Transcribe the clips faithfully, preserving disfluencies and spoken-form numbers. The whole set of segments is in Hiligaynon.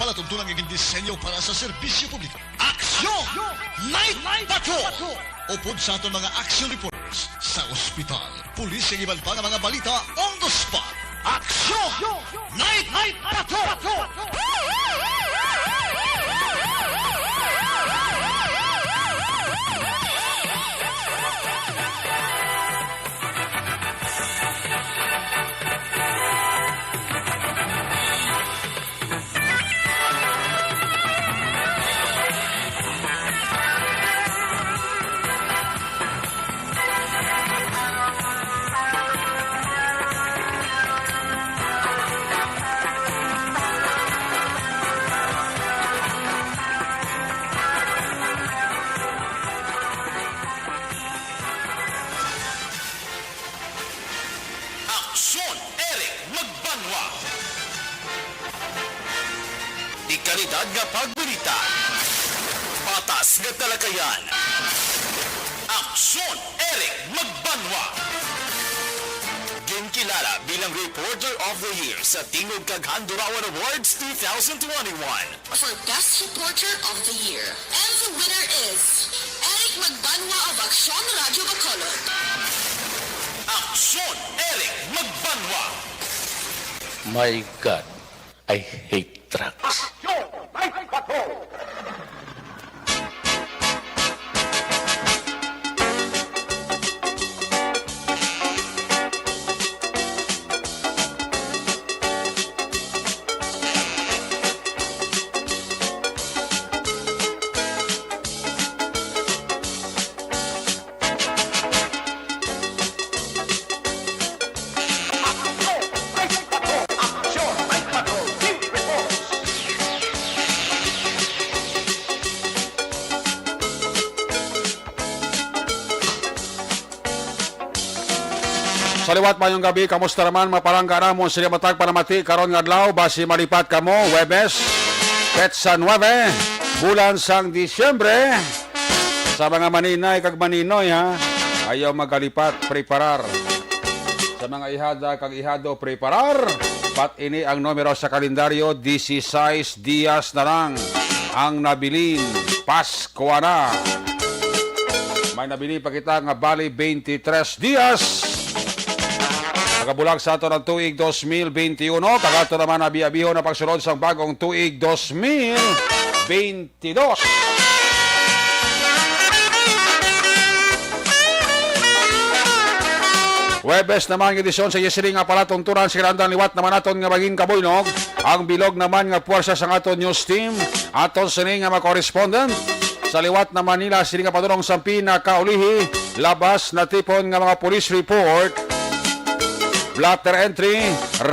Patuntunan nga gindisenyo para sa serbisyo publiko. Aksyon! Night Patrol! Upod sa aton mga action reporters sa ospital, pulis, kag iban pa nga mga balita on the spot. Aksyon! Night Patrol! Aksyon, Eric Magbanwa. Dekalidad nga pagbalita. Patas nga talakayan. Aksyon, Eric Magbanwa. Ginkilala bilang Reporter of the Year sa Tingog kag Handurawan Awards two thousand twenty-one. For Best Reporter of the Year. And the winner is Eric Magbanwa of Aksyon Radio Bacolod. Aksyon, Eric Magbanwa. My God, I hate drugs. Aksyon, Night Patrol. Sa liwat, mayong gabi. Kamusta naman, mga palangga namon sa matag panamati karon nga adlaw? Basi malipat kamo, Huwebes, petsa nuebe, bulan sang Disyembre. Sa mga maninay kag maninoy, ha, ayaw magalipat, preparar. Sa mga ihada kag ihado, preparar. Pat ini ang numero sa kalendaryo, dieciséis dias na lang ang nabilin. Paskwa na. May nabilin pa kita nga bali twenty-tres dias. Magabulag sa aton ang tuig dos mil benti uno, kag ato naman abi-abihon ang pagsulod sang bag-ong tuig dos mil benti dos. Huwebes naman nga edisyon sa Yesili nga palatuntunan sa kinahanglan, liwat naman naton nga bangin kabuylog ang bilog naman nga puwersa sang aton news team. Aton sini nga mga correspondent sa liwat naman nila sini nga padulong sa pinakaulihi, labas natipon nga mga police report, blotter entry,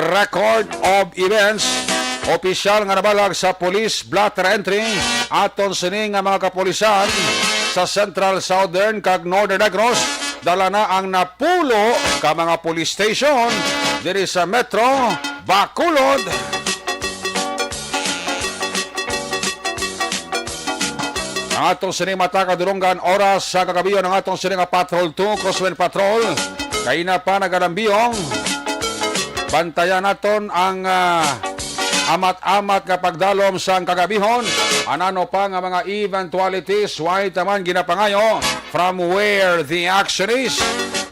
record of events, opisyal nga nabalag sa police blotter entry. Aton sini nga mga kapulisan sa Central, Southern, kag Northern Negros, dala na ang napulo ka mga police station diri sa Metro Bacolod. Ang atong sini mata kadulonggan, oras sa kagabion, ang atong sini nga Patrol two, Crosswind Patrol. Kaina pa nagalambiyong. Bantayan naton ang, ah, amat-amat nga pagdalom sang kagabihon. Anano pa nga mga eventualities, way taman ginapangayo. From where the action is,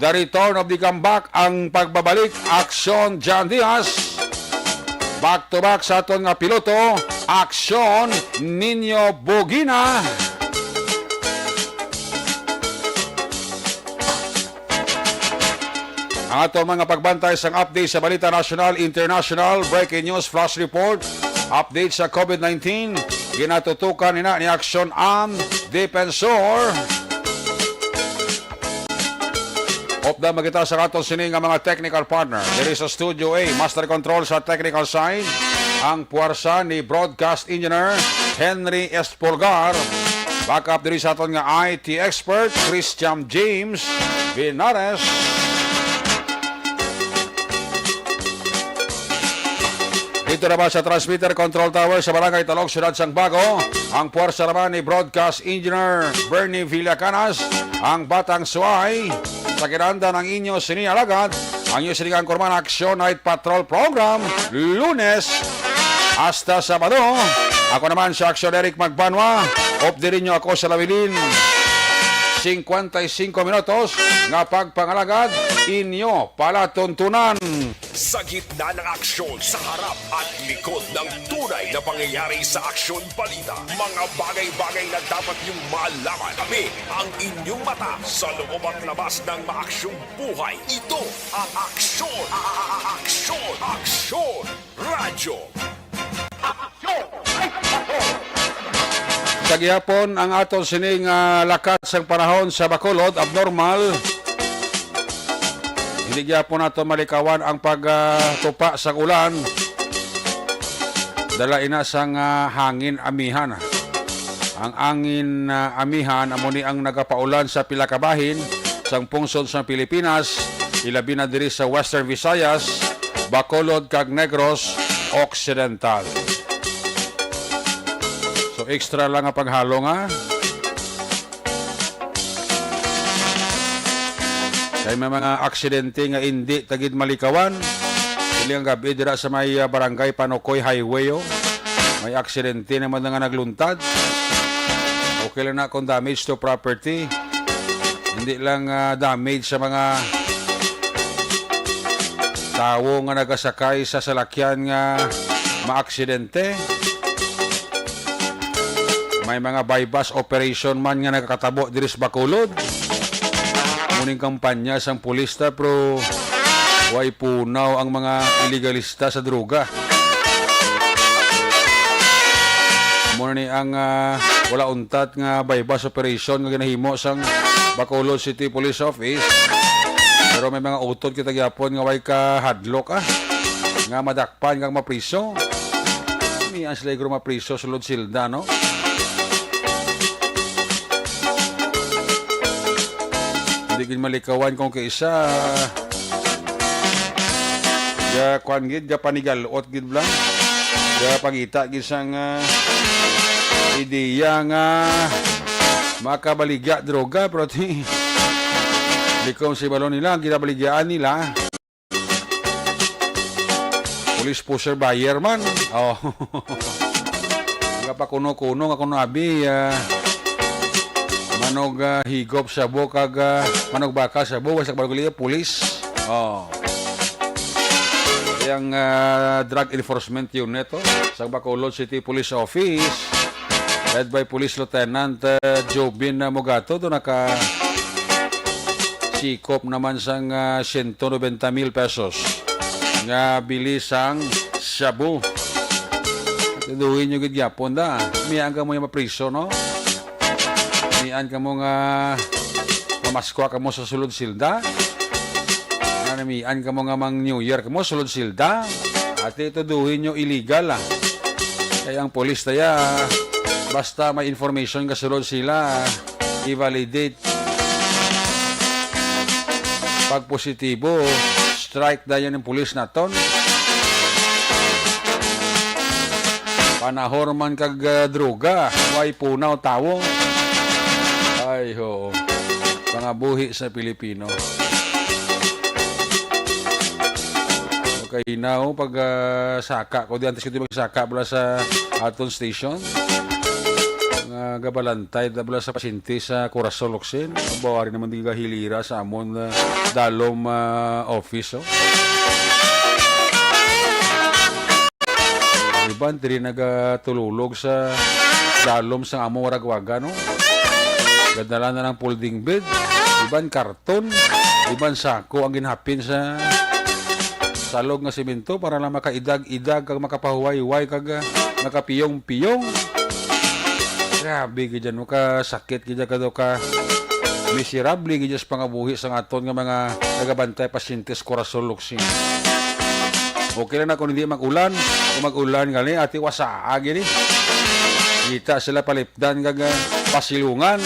the return of the comeback, ang pagbabalik, Aksyon John Diaz. Back to back sa aton nga piloto, Aksyon Nino Bugina. Ang aton mga pagbantay sang update sa balita nasyonal, international, breaking news, flash report, update sa COVID nineteen, ginatutukan nina ni Aksyon Ann Defensor. Upda makita sa aton sini nga mga technical partner. Diri sa Studio A, master control sa technical side, ang puwersa ni broadcast engineer Henry Espolgar. Backup diri sa aton nga I T expert, Christian James Binares. Dito naman sa transmitter control tower sa Barangay Talog, Siyudad sang Bago, ang puwersa naman ni Broadcast Engineer Bernie Villacanas, ang Batang Suway. Sa kinahanglan ang inyo sini alagad, ang inyo sini nga anchorman, Action Night Patrol Program, Lunes hasta Sabado. Ako naman si Action Eric Magbanwa. Update ninyo ako sa lawilin. Cincuenta y cinco minutos nga pagpangalagad, inyo palatuntunan. Sa gitna ng aksyon, sa harap at likod ng tunay na pangyayari sa Aksyon Balita, mga bagay-bagay na dapat niyong malaman. Kami ang inyong mata sa loob at labas ng maaksyong buhay. Ito ang Aksyon, a-, a-, a-, Aksyon, Aksyon Radyo. Sa gihapon, ang aton sining, ah, lakat sang panahon sa Bacolod, abnormal. Hindi gyapon nato malikawan ang pag, ah, tupa sang ulan. Dala ina sang, ah, hangin amihan. Ang angin, ah, amihan amo ni ang nagapaulan sa pila ka bahin sang pungsod sang Pilipinas, ilabi na diri sa Western Visayas, Bacolod kag Negros Occidental. So, extra lang ang paghalong, ha? Kay may mga aksidente nga indi ta gid malikawan. Dili ang gabi dira sa may, ah, barangay Panukoy Highway, oh. May aksidente naman na nga nagluntad. Okay lang na kung damage to property. Hindi lang, ah, damage sa mga tawo nga nagasakay sa salakyan nga maaksidente. May mga buy-bust operation man nga nagakatabo diri sa Bacolod. Muning kampanya sang pulis ta, pero way punaw ang mga iligalista sa droga. Muna ni ang, ah, wala untat nga buy-bust operation nga ginahimo sang Bacolod City Police Office. Pero may mga utod kita gyapon nga way kahadlok, ah, nga madakpan kag mapriso. May ang sila igro mapriso sulod silda, no? Hindi gid malikawan kung kaisa. Ya, kwan gid, ya panigalot gid lang. Ya pangita gid sang, ah, ideya nga makabaligya droga, pero ti-, likom si balon nila, ang ginabaligyaan nila. Police pusher buyer man. Oh. Nga pa kuno-kuno nga kuno abi, ah, manog, ah, higop shabu kag, ah, manog baka shabu, basta kabalo gali, pulis. Oh. Yang, ah, Drug Enforcement Unit, oh, sa Bacolod City Police Office, led by Police Lieutenant, ah, Jobin, ah, Mugato, do naka sikop naman sang, ah, siyento nobenta mil pesos nga bili sang shabu. Tuduhin nyo gid gyapon da. Mian kamo yung mapriso, no? Mian kamo nga mamaskwa kamo sa sulod silda. Nga namian kamo nga mang New Year kamo sulod silda. Ati tuduhin nyo illegal, ah. Kaya ang polis taya, basta may information ka sulod sila, i-validate. Pag positibo, strike dayon ang pulis naton. Panahor man kag, ah, droga, way punaw tawo. Ay, ho. Mga buhi sa Pilipino. Okay, now, pag, ah, saka ko, di antes ko di magsaka, bala sa aton station. Nga gabalantay, da bala sa pasyente sa Corazon Locsin. Bawari naman di gahilira sa amon, ah, Dalom, ah, office, oh. Iban, diri nagatululog sa Dalom sa among waragwaga, no? Gadala na ng folding bed. Iban, karton. Iban, sako ang ginhapin sa salog nga semento para lang makaidag-idag kag makapahuway-huway kag, ah, makapiyong-piyong. Grabe gid yan, makasakit gid yan, kado ka miserable gid yan sa pangabuhi sa aton nga mga nagabantay pasyentes, Corazon Locsin. Okay lang na kung hindi mag-ulan. Kung mag-ulan gali, ati, wasa gini. Kita sila palipdan kag, ah, pasilungan.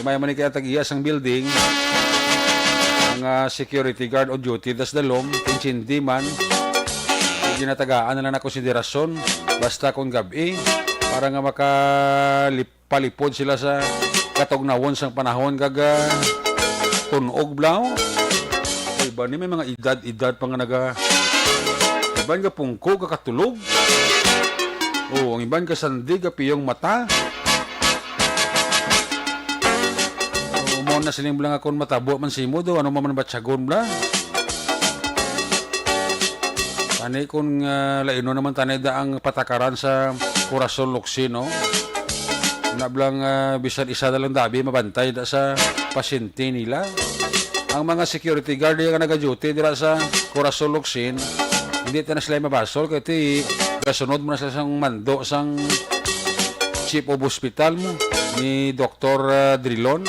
May man kaya tag-iya sang building. Ang, ah, security guard on duty das Dalom, insindi man. Ginatagaan na lang na konsiderasyon. Basta kung gabi, para nga makalip-, palipod sila sa katugnawon sang panahon kag, ah, tunog blaw. Iban ni may mga edad-edad pa nga naga-, iban nga pungko, kakatulog. Oo, ang iban kasandig, apiyong mata. Oo, mo na siling bala nga kung matabo man simo do, ano man batyagon bala. Tani kung, ah, laino naman tani da ang patakaran sa Corazon Locsin, no? Na bala nga, ah, bisan isa na lang dabi mabantay da sa pasyente nila. Ang mga security guard nga nagaduty dira sa Corazon Locsin, hindi ta na sila mabasol kay ti gasunod mo na sila sang mando sang chief of hospital mo ni Doktor, ah, Drilon.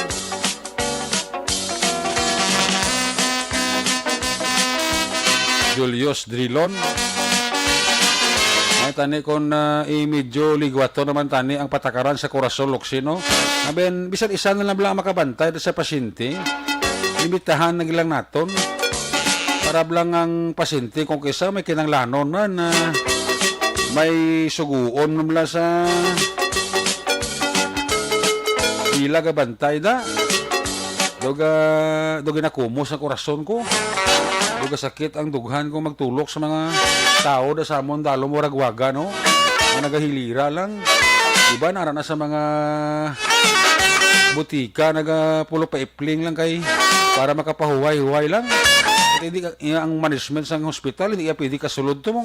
Julius Drilon. Ay, tani kon, ah, i-, medyo ligwaton naman tani ang patakaran sa Corazon Locsin, no? Aben, bisan isa na lang bala ang makabantay sa pasyente. Imbitahan na lang naton. Para lang ang pasyente kung kisa may kinahanglanon na, na may suguon man bala sa ila gabantay da. Duga, duga nakumos ang korason ko. Duga sakit ang dughan kung magtulok sa mga tao da sa amon dalom waragwaga, no? Nga nagahilira lang. Iba nara na sa mga butika, nagapulo pa ipling lang kay para makapahuway-huway lang. At hindi ka, iya ang management sang hospital, hindi iya pwede kasulod to mo.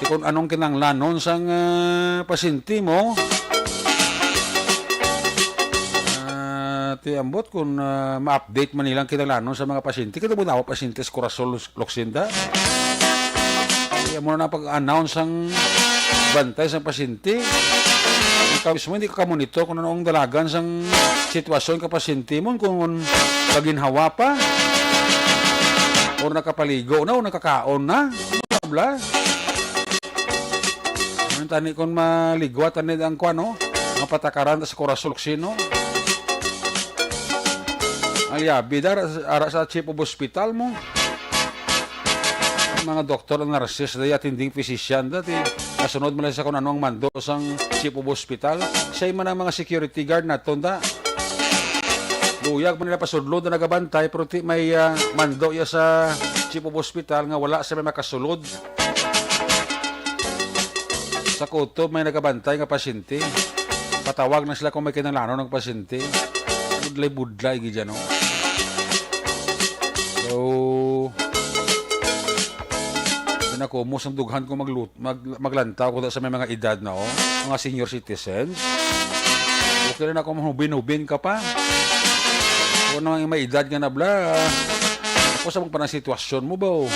Di kung anong kinahanglanon sang, ah, pasyente mo. Ah, ti ambot kung, ah, ma-update man nilang kinahanglanon sa mga pasyente. Kita mo daw pasyente sa Corazon Locsin da. Kaya mo na pag-announce ang bantay sa pasyente. Ikaw mismo, hindi ka monitor kung ano ang dalagan sang sitwasyon ka pasyente mo, kung kaginhawa pa, o nakapaligo na, o nakakaon na. Bla. Ang tani kung maligwa, tani ang kuwan, no? Ang patakaran sa Corazon Locsin, no? Ang liabi, da, ara, ara sa chief of hospital mo. Ang mga doktor, ang nurses, the attending physician, dati, kasunod mo lang sa kung ano ang mando sang chief of hospital. Siya man ang mga security guard naton, da. Luyag man nila pasudlod na nagabantay, pero ti may, ah, mando ya sa chief of hospital nga wala sa may makasulod. Sa kutob may nagabantay nga pasyente. Patawag na sila kung may kinahanglanon ang pasyente. Budlay-budlay gid yan, no? So, pinakumos ang dughan kung maglut-, mag-, maglantaw ko sa may mga edad na, oh. Mga senior citizens. Okay na ako mahubin-hubin ka pa. Kung ano ang may edad nga nabla, ako sa mga panang sitwasyon mo ba, oh?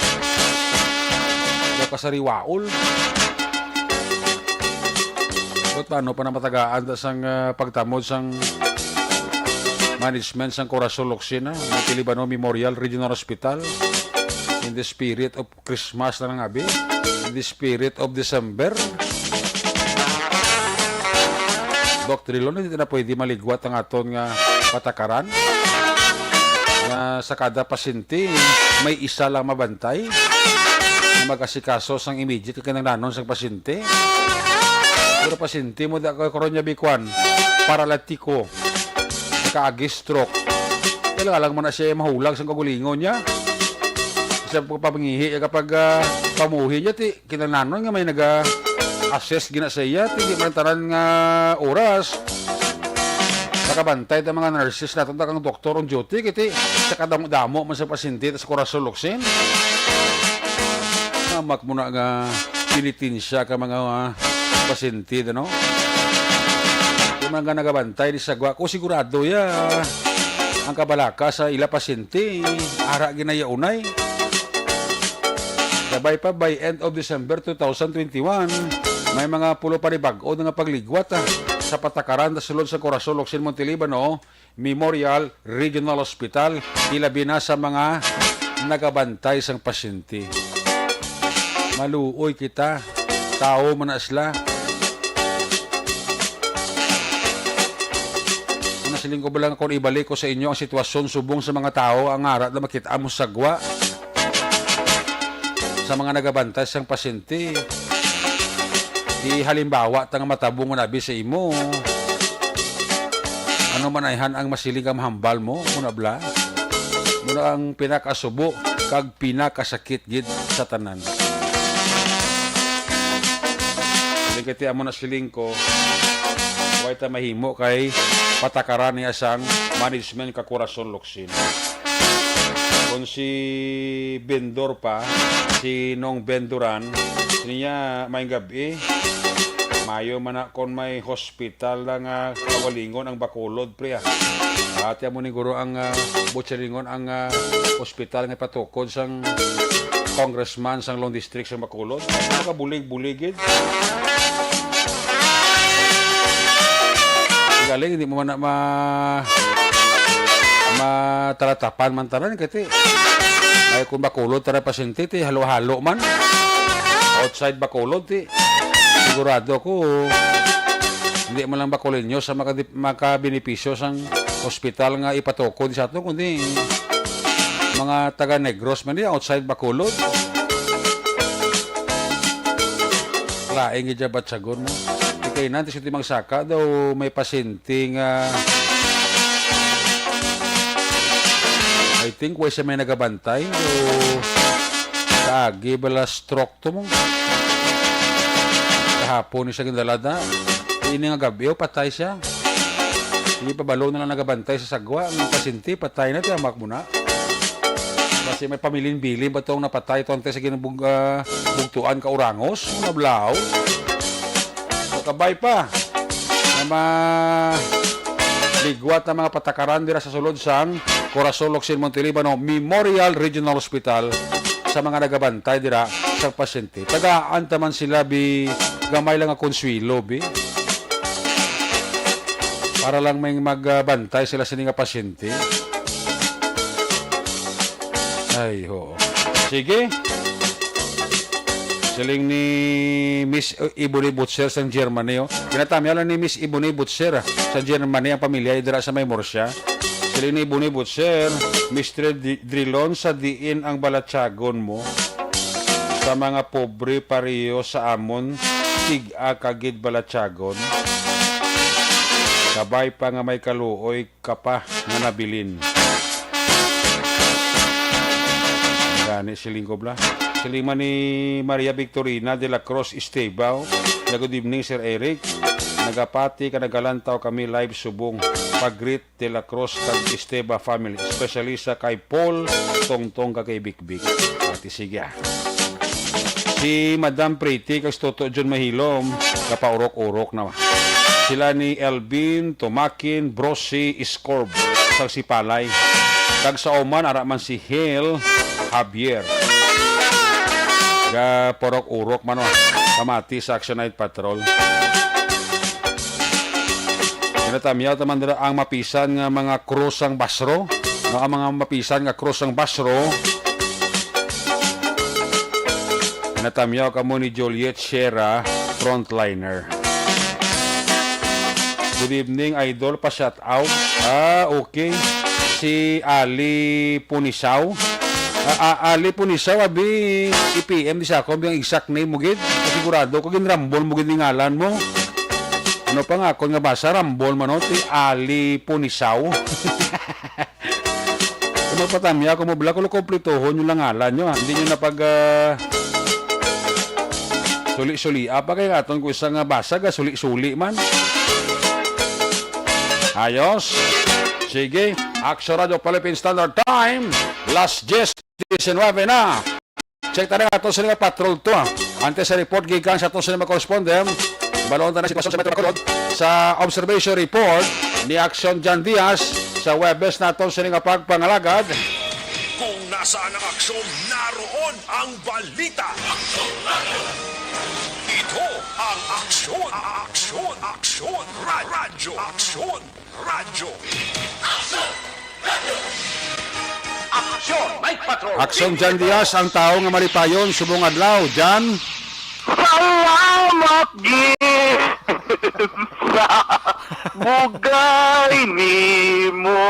Wala ka sa riwaol. But paano pa na matagaan ta sang, ah, pagtamod sang management sang Corazon Locsin, ah, Montelibano Memorial Regional Hospital, in the spirit of Christmas na nga abi, in the spirit of December. Doc Trilon, hindi na pwede maligwat ang aton nga patakaran nga sa kada pasyente may isa lang mabantay nga mag-asikaso sang immediate nga kinahanglanon sang pasyente. Pero pasyente mo da ko karon niya bikwan, paralitiko, nakaagi stroke. Kailangan lang man na siya mahulag sang kagulingon niya. Sa pagpapangihi, kapag, ah, pamuhi niya, ti, kinahanglanon nga may naga-assist gina sa iya, ti, di man tanan nga oras. Nakabantay ta mga nurses naton, ta kang doktor on duty, kiti, sa kadamo-damo man sa pasyente, ta sa Corazon Locsin. Namak mo na nga pinitensya ka mga, ah, pasyente, ano? Yung mga nagabantay di sa gwa ko, sigurado ya ang kabalaka sa ila pasyente, ara ginayaunay. Gabay pa, by end of December two thousand twenty-one, may mga pulo pa ni bag-o nga pagligwat, ah, sa patakaran sa sulod sa Corazon Locsin, Montelibano Memorial Regional Hospital, ilabi na sa mga nagabantay sang pasyente. Maluoy kita, tawo man na sila. Ang nasiling ko ba lang kung ibalik ko sa inyo ang sitwasyon subong sa mga tawo ang ara na makita mo sa gwa sa mga nagabantay sang pasyente. Di halimbawa ta nga matabong nga nabi sa imo. Ano man ayhan ang masiling nga mahambal mo, muna bla? Muna ang pinakasubo kag pinakasakit gid sa tanan. Kaya amo na siling ko, way ta mahimo kay patakaran niya sang management ka Corazon Locsin. Kung si Bendor pa, si Nong Bendoran, niya may gabi, mayo man na kung may hospital lang nga kawalingon ang Bacolod, pre, ah. Ati amo ni guro ang, ah, butcheringon ang, ah, hospital nga patukod sang congressman sang Long District sang Bacolod. Makabulig-bulig gid. Galing, hindi mo man na ma-, matalatapan man tanan, kati. Ay, kung Bacolod, tara pasyente, ti, halo-halo man. Outside Bacolod, ti. Sigurado ako, hindi man lang Bacolod sa makadi-, makabenepisyo sang hospital nga ipatukod sa ato, kundi mga taga Negros man di, outside Bacolod. Laing gid siya batyagon mo. Ikay na, antes ito magsaka daw may pasyente nga, I think, way siya may nagabantay. So, kaagi bala stroke to mo. Kahapon ni siya gindala na. Ini nga gabi, oh, patay siya. Hindi pa balo na lang nagabantay sa sagwa. Ang pasyente, patay na, tiyamak mo na. Kasi may pamilin-bilin ba tong napatay to antes sa ginabug-, ah, bugtuan ka orangos? Mga blaw. So, kabay pa na maligwat ang mga patakaran dira sa sulod sang Corazon Locsin Montelibano Memorial Regional Hospital sa mga nagabantay dira sa pasyente. Tagaan ta man sila bi gamay lang nga konswelo, bi. Para lang may magbantay sila sini nga pasyente. Ay, ho. Sige. Siling ni Miss Ebony Butcher sa Germany, oh. Ginatamyaw lang ni Miss Ebony Butcher, ah, sa Germany ang pamilya, dira sa may Murcia. Siling ni Ebony Butcher, Mister Di-, Drilon, sa diin ang balatyagon mo sa mga pobre pareho sa amon, tig-a ka gid balatyagon. Kabay pa nga may kaluoy ka pa nga nabilin. Gani, siling ko bala. Siling man ni Maria Victorina de la Cruz Estebao, nga, "Good evening, Sir Eric. Nagapati ka nagalantaw kami live subong. Pag-greet de la Cruz kag Esteba family, especially sa kay Paul, Tongtong, kag kay Bikbik." Ati, sige, ah. Si Madam Pretty kag si Toto John Mahilom, kapaurok-urok na. Sila ni Elvin, Tumakin, Brosi, Iscorb, kag si Palay. Kag sa Oman, ara man si Hale Javier. Ga porok-urok man, oh. Kamati sa Action Night Patrol. Ginatamyaw ta man dira ang mapisan nga mga krus sang basro. No, ang mga mapisan nga krus sang basro. Natamyaw kamo ni Juliet Sierra, frontliner. Good evening, idol. Pa-shout out. Ah, okay. Si Ali Punisaw. Ah, ah, Ali Punisaw, abi, i-P M di sa ako, ang exact name mo gid. Sigurado ko, ginrambol mo gid ni ngalan mo. Ano pa nga, kung nga basa, rambol man, no? Si Ali Punisaw. Kung magpatamya, kung mabla, kung kumplituhon yung langalan nyo, ha? Hindi nyo na pag, ah, suli-suli. Apa kay nga aton ko isang, ah, basag, ah, suli-suli man. Ayos. Sige. Action Radio Philippine Standard Time. Las diyes diecinueve na. Check tayo nga ato sa mga patrol to, ah. Antes sa report, gikan sa ato sa mga correspondent, balon tayo na sitwasyon sa Metro Bacolod. Sa observation report ni Action Jan Diaz, sa Webes nato sa mga pagpangalagad. Kung nasaan ang aksyon, naroon ang balita. Ito ang Aksyon, Aksyon, Aksyon, Ra-, Radyo, Aksyon, Radyo. Aksyon, Night Patrol. Aksyon, Jan Diaz, ang tao nga malipayon, subong adlaw, Jan. Salamat gid sa bugay nimo.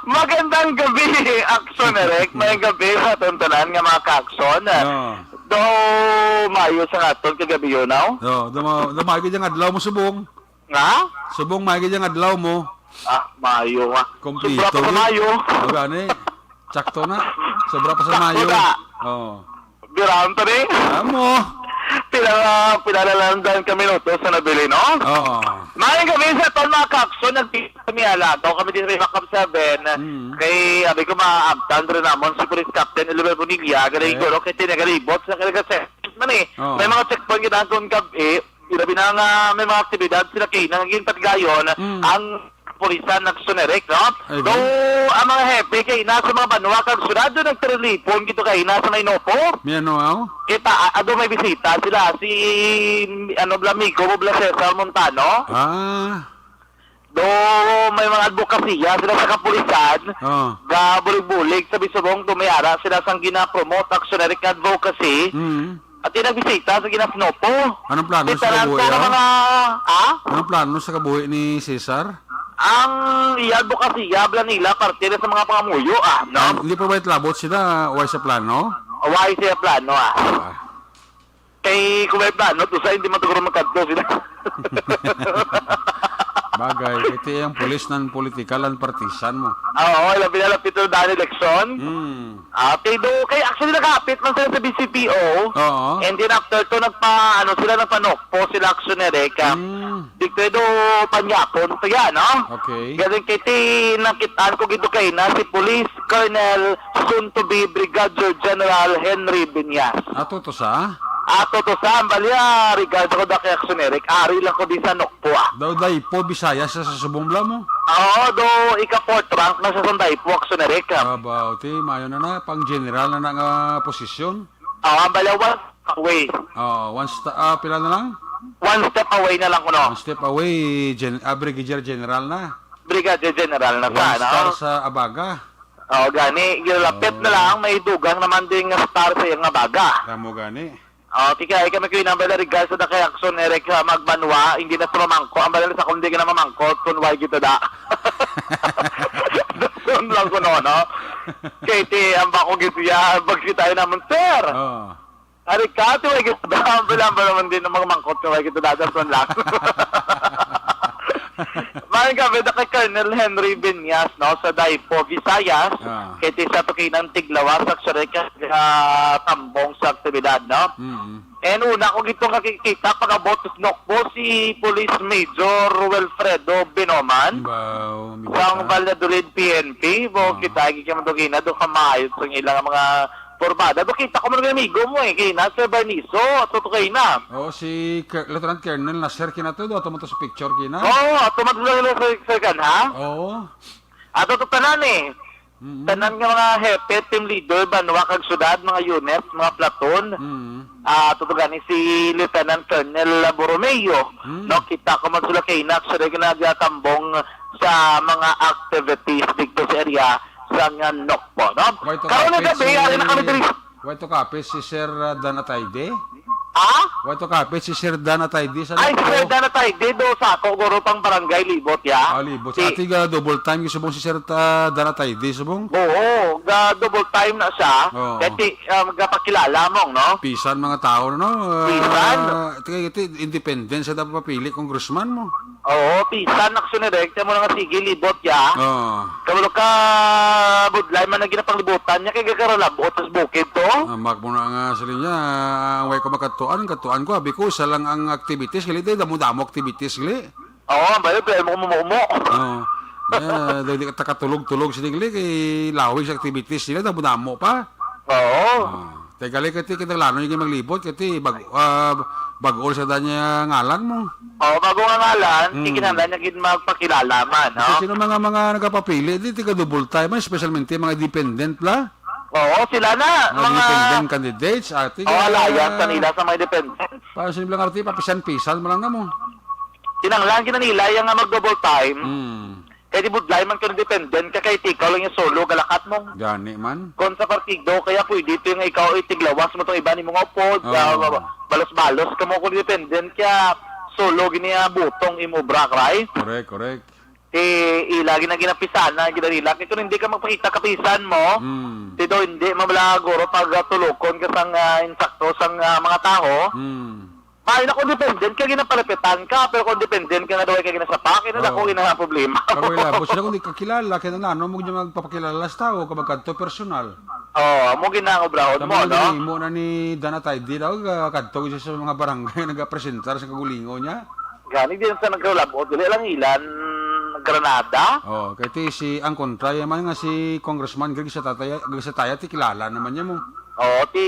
Magandang gabi, Aksyon, Eric. May gabi sa aton tanan nga mga ka-Aksyon. No. Do, mayo sa aton kagabi, you know? No, do, ma-, do, maayo gid ang adlaw mo, subong. Nga? Subong, maayo gid ang adlaw mo. Ah, mayo nga. Kompleto, Sobra pa sa gid. Mayo. O, gani. Sakto na. Sobra pa sa Sakto mayo. Na. Oo. Birahan pa ni? Amo. Pila, pila na lang dan ka minuto sa nabili, no? Oo. Maayong gabi sa aton, mga kakson. Nagpisa kami, ala, daw kami din sa Makab seven. Mm. Kay, abi ko, maabtan rin namon si Police Captain Oliver Bonilla. Galing Eh? guro, kay tinagalibot sa kalaga set man eh. Oo. May mga checkpoint kita kung kab-, eh, ilabi na nga may mga aktibidad sila kay nangin patigayon Mm. ang kapulisan nagsunerek, no? Ay, So, ba? ang mga hepe kay nasa mga banwa kag syudad do nagtirelipon gito kay nasa may Nopo. May ano, aw? Kita, a-, ado may bisita sila si, ano, bla Migo mo bla Cesar Montano. Ah. Do may mga advokasya sila sa kapulisan. Oh. Ga bulig-bulig sa bisubong do may ara sila sang gina-promote action nga advocacy. Mm. At yung nagbisita sa Ginasnopo. Anong plano Di sa tanan kabuhi, ko nga ah? mga, ah? Anong plano sa kabuhi ni Cesar? Ang iya advokasya, bala nila, parte na sa mga pangamuyo, ah, no? Ah, hindi pa ba itlabot sila? Why sa plano? Why siya plano, ah? Ah. Kay kung may plano, to sa hindi matugro magkadto sila. Bagay, ito yung pulis ng political and partisan mo. Oo, labi na lapit na daan eleksyon. Hmm. Ah, kay do, kay actually nakapit man sila sa B C P O. Oo. And then after to, nagpa, ano sila, nagpanokpo sila, action na reka. Hmm. Dito do panyapon to yan, no? Okay. Galing kay ti, nakitaan ko gito kay na si Police Colonel, soon to be Brigadier General Henry Viñas. Ato to sa? Ato to sa, ang balya, regard ko da kay action na reka. Ari lang ko di sa nokpo, ah. Daw Daipo, Bisaya sa, sa subong bla mo? Oo, do ika-fourth rank na sa Sunday po, action na reka. Abaw, ti, mayo na na, pang general na na nga posisyon. Oo, ang bala, one step away. Oo, one sta-, ah, pila na lang? One step away na lang kuno. One step away, Gen-, ah, Brigadier General na. Brigadier General na One sa, star no? sa Abaga. Oo, gani, gilapit Oo. na lang, may dugang naman ding star sa iyang Abaga. Tamo gani. Oh, tika, ay kami ko inambal na regalo sa Dakay Action, Eric, ah, Magbanwa, hindi na sa mamangko. Ang balala sa kundi ka na mamangko, kung why kita da. Doon lang ko, no, no? Katie, ang bako gito ya, pag kita naman, sir. Oh. Ari ka, ti why kita da, ang balala naman din na mamangko, kung why kita da, doon lang. Maayong gabi na kay Colonel Henry Viñas, no, sa Daipo, Visayas. Ah. Katie, sa to kay nang tiglawas, actually, ka, ah, tambong sa aktibidad, no? Mm. And una ko gito nakikita pag-abot sa Nokbo si Police Major Wilfredo Binoman Wow, sa ang Valladolid P N P. Bo, Oo. kita, agi ka madugina, do ka maayos ang ilang mga porbada. Do kita ko man ang amigo mo eh, kay na, Sir Barnizo, ato to kay na. Oo, si Ker-, Lieutenant Colonel Nasser kina to, do, ato mo to sa picture kina? Oo, ato man sila, Sir, Sir Kan, ha? Oo. Ato to tanan eh. Mm. Tanan nga mga hepe, team leader, banwa kag syudad, mga units, mga platoon. Mm. Ah, tutugan ni si Lieutenant Colonel Borromeo, Mm. no? Kita ko man sila kay Nax, sila ginagakambong sa mga activities dito sa area sa nga Nokpo, no? Why to Karon nga kapit gabi, si, ari na kami diri. why to kapit si Sir, uh, Dan Atayde? Ha? Why to kapit si Sir Dan Atayde sa Ay, si Nokpo? Sir Dan Atayde, do sa ako, guro pang barangay Libot, ya. Ah, Libot. Si Ati ga double time, yung subong si Sir, uh, Dan Atayde, subong? Oo, ga double time na siya. Oo. Kaya ti, ah, magpakilala mong, no? Pisan mga tao, no? Pisan. Ah, ito, ito, independent siya dapat papili congressman mo. Oo, pisan, action direct mo na nga sige, Libot, ya. Oo. Kabalo ka, budlay man ang ginapanglibutan niya, kay gagaralabot sa bukid to. Ah, mak mo na nga, sila niya, ang way ko makatuan, ang katuan ko, abi ko, isa lang ang activities, gali, day, damo-damo activities, gali. Oo, ang bayo, pero mo kumumo. Oo. Yeah, daw di ka takatulog-tulog, sila, gali, kay lawig sa activities nila, damo-damo pa. Oo. Ah, te gali kati kinahanglan yung maglibot kati bag, ah, bag-o sa danya ngalan mo. Oh, bag-o nga ngalan, Mm. kinahanglan niya gid magpakilala man, no? Kasi sino mga, mga nagapapili, di tiga double time, especially mga dependent la. Oo, sila na, Mga mga dependent candidates, ati Oh, ka alliance kanila sa mga dependent. Para sa ilang arti, papisan-pisan mo lang na mo. Kinahanglan kinanila yung nga mag-double time. Mm. Kay di budlay man ka independent ka, kay ikaw lang yung solo, galakat mo. Gani man. Kon sa partido, kaya pwede ito yung ikaw, itiglawas mo tong iba ni mga upod, Oo. ah, balos-balos ka mo kung independent ka, solo gini, ah, butong imo bra, kray. Correct, correct. Ti ila gina-, ginapisanan, ginarila. Kay kung hindi ka magpakita kapisan mo, Hmm. ti daw hindi, mamala guro pag, ah, tulukon ka sang, ah, insakto sang, ah, mga tao. Hmm. Ay, naku, dependent ka, ginapalapitan ka, pero kung dependent ka nga daw ay ka ginasapa, kaya na Oo. ako ginanga problema. Kagoy labot sila kung di ka kilala, kaya na ano mo niya magpapakilala sa tao, kapag kadto personal. Oo, amo ginangobrahon Tama mo, na no? din, imo na ni Dana Tay, di daw, ah, kadto siya sa mga barangay, nagapresentar sa kagulingon niya. Gani din sa nagkalabot, dili lang ilan, Granada. Oh, kay ti si ang kontra man nga si Congressman Greg sa tataya, Greg sa taya, ti kilala naman niya mo. Oo, ti,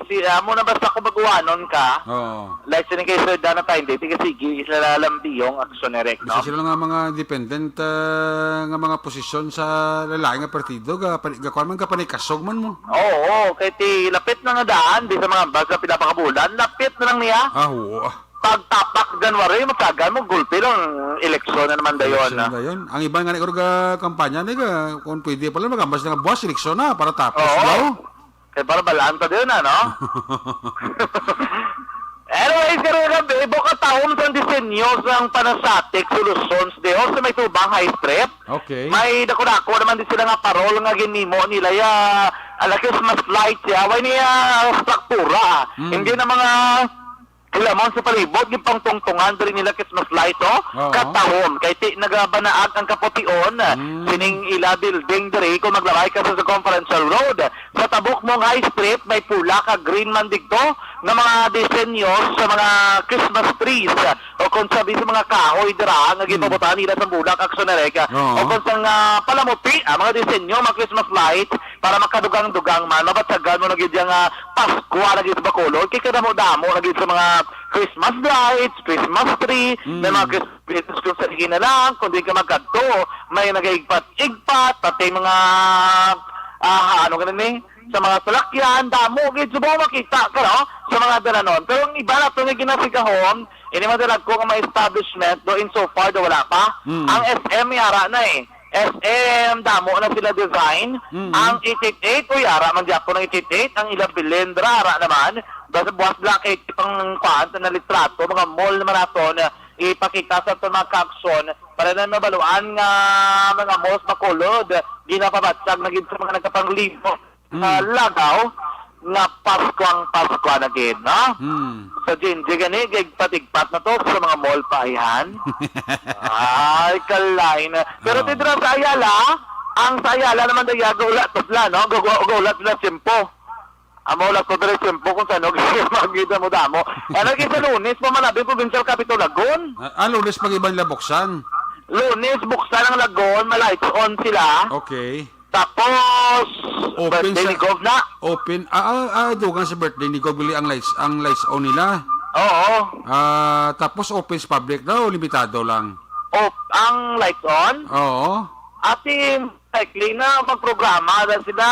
si, amo na basta kung baguhanon ka, Oo. like sini kay Sir Dana Tainde, ti sige, sila lang biyong aksyon direct, Basta no? sila nga mga independent, ah, nga mga posisyon sa lalaki nga partido, ga, pa, ga, kuwan man, ga panikasog man mo. Oo, kay ti lapit na nga daan, di sa mga bag sa pila pa ka bulan, lapit na lang niya. Ah, oo. Pagtapak January, matyagan mo, gulpi lang, eleksyon na naman dayon, Eleksyon ah. dayon. Ang iba nga ni, kampanya ni, ga, kung pwede pala, magambas na nga buwas, eleksyon na, para tapos Oo. daw. Kay para balaan pa din, ano? Anyways, karon nga, ibo ka taon sang disenyo sang Panasonic Solutions Dios sa may Tubang High Street. Okay. May dako-dako naman din sila nga parol nga ginimo nila ya, ala, Christmas lights ya. Way niya struktura. Mm. Hindi na mga hilamon sa palibot, gipangtungtungan diri nila Christmas light, oh. Oo. Katahom, kay ti nagabanaag ang kapution, Mm. sining ila building diri kung maglabay ka sa Circumferential Road. Sa Tabok Mong High Street, may pula ka green man digto nga mga disenyo sa mga Christmas trees o kung sabi sa mga kahoy dira nga Mm. gipabutahan nila sa bulak, aksyon na reka. Oo. O kung sa nga palamuti, ang mga disenyo, mga Christmas lights, para makadugang-dugang man, mabatyagan mo na gid yang, ah, Paskwa na gid sa Bacolod. Kay kadamo-damo na gid sa mga Christmas lights, Christmas tree, Mm. may mga Christmas trees kung sa na lang, kung di ka magkadto, may nagaigpat-igpat, pati mga, ah, ano ka ni? Sa mga salakyan, damo gid subong makita ka, no? Sa mga dalanon. Pero ang iba na to nga ginasigahom, ini mga dalagko nga mga establishment, do in so far, do wala pa. Mm. Ang S M yara na eh. S M, damo na sila design. Mm. Ang eight eight eight, uy, ara man gyapon ang eight eight eight. Ang ilang bilendra, ara naman. Basta buwas Black eight, pang kuan, sa na litrato, mga mall naman nato na ipakita sa aton mga kaaksyon para na mabaluan nga mga malls makulod, ginapabatyag na gid sa mga nagkapanglimo. Hmm. Ah, lagaw nga Paskwang Paskwa na gid, no? Hmm. Sa Jinji gani, gigpatigpat na to sa mga mall pa, ayhan. Ay, kalain na. Pero Oo. Tidra sa Ayala, ang sa Ayala naman, dayaga, wala to sila, no? Gawa, gawa, wala sila tiyempo. Amo lang ko diri tiyempo kung saan, no? Magkita mo damo. Eh, lagi sa Lunes, pamalabi, Provincial Capitol, Lagun. Ah, ah, Lunes pag iban nila buksan? Lunes, buksan ang Lagun, ma-lights on sila. Okay. Tapos, Open birthday sa ni Gov na. Open, ah, ah, ah, dugang sa birthday ni Gov, gali ang lights, ang lights on nila. Oo. Ah, tapos open sa public daw, limitado lang. Op-, ang lights on? Oo. Ati, likely na magprograma na sila,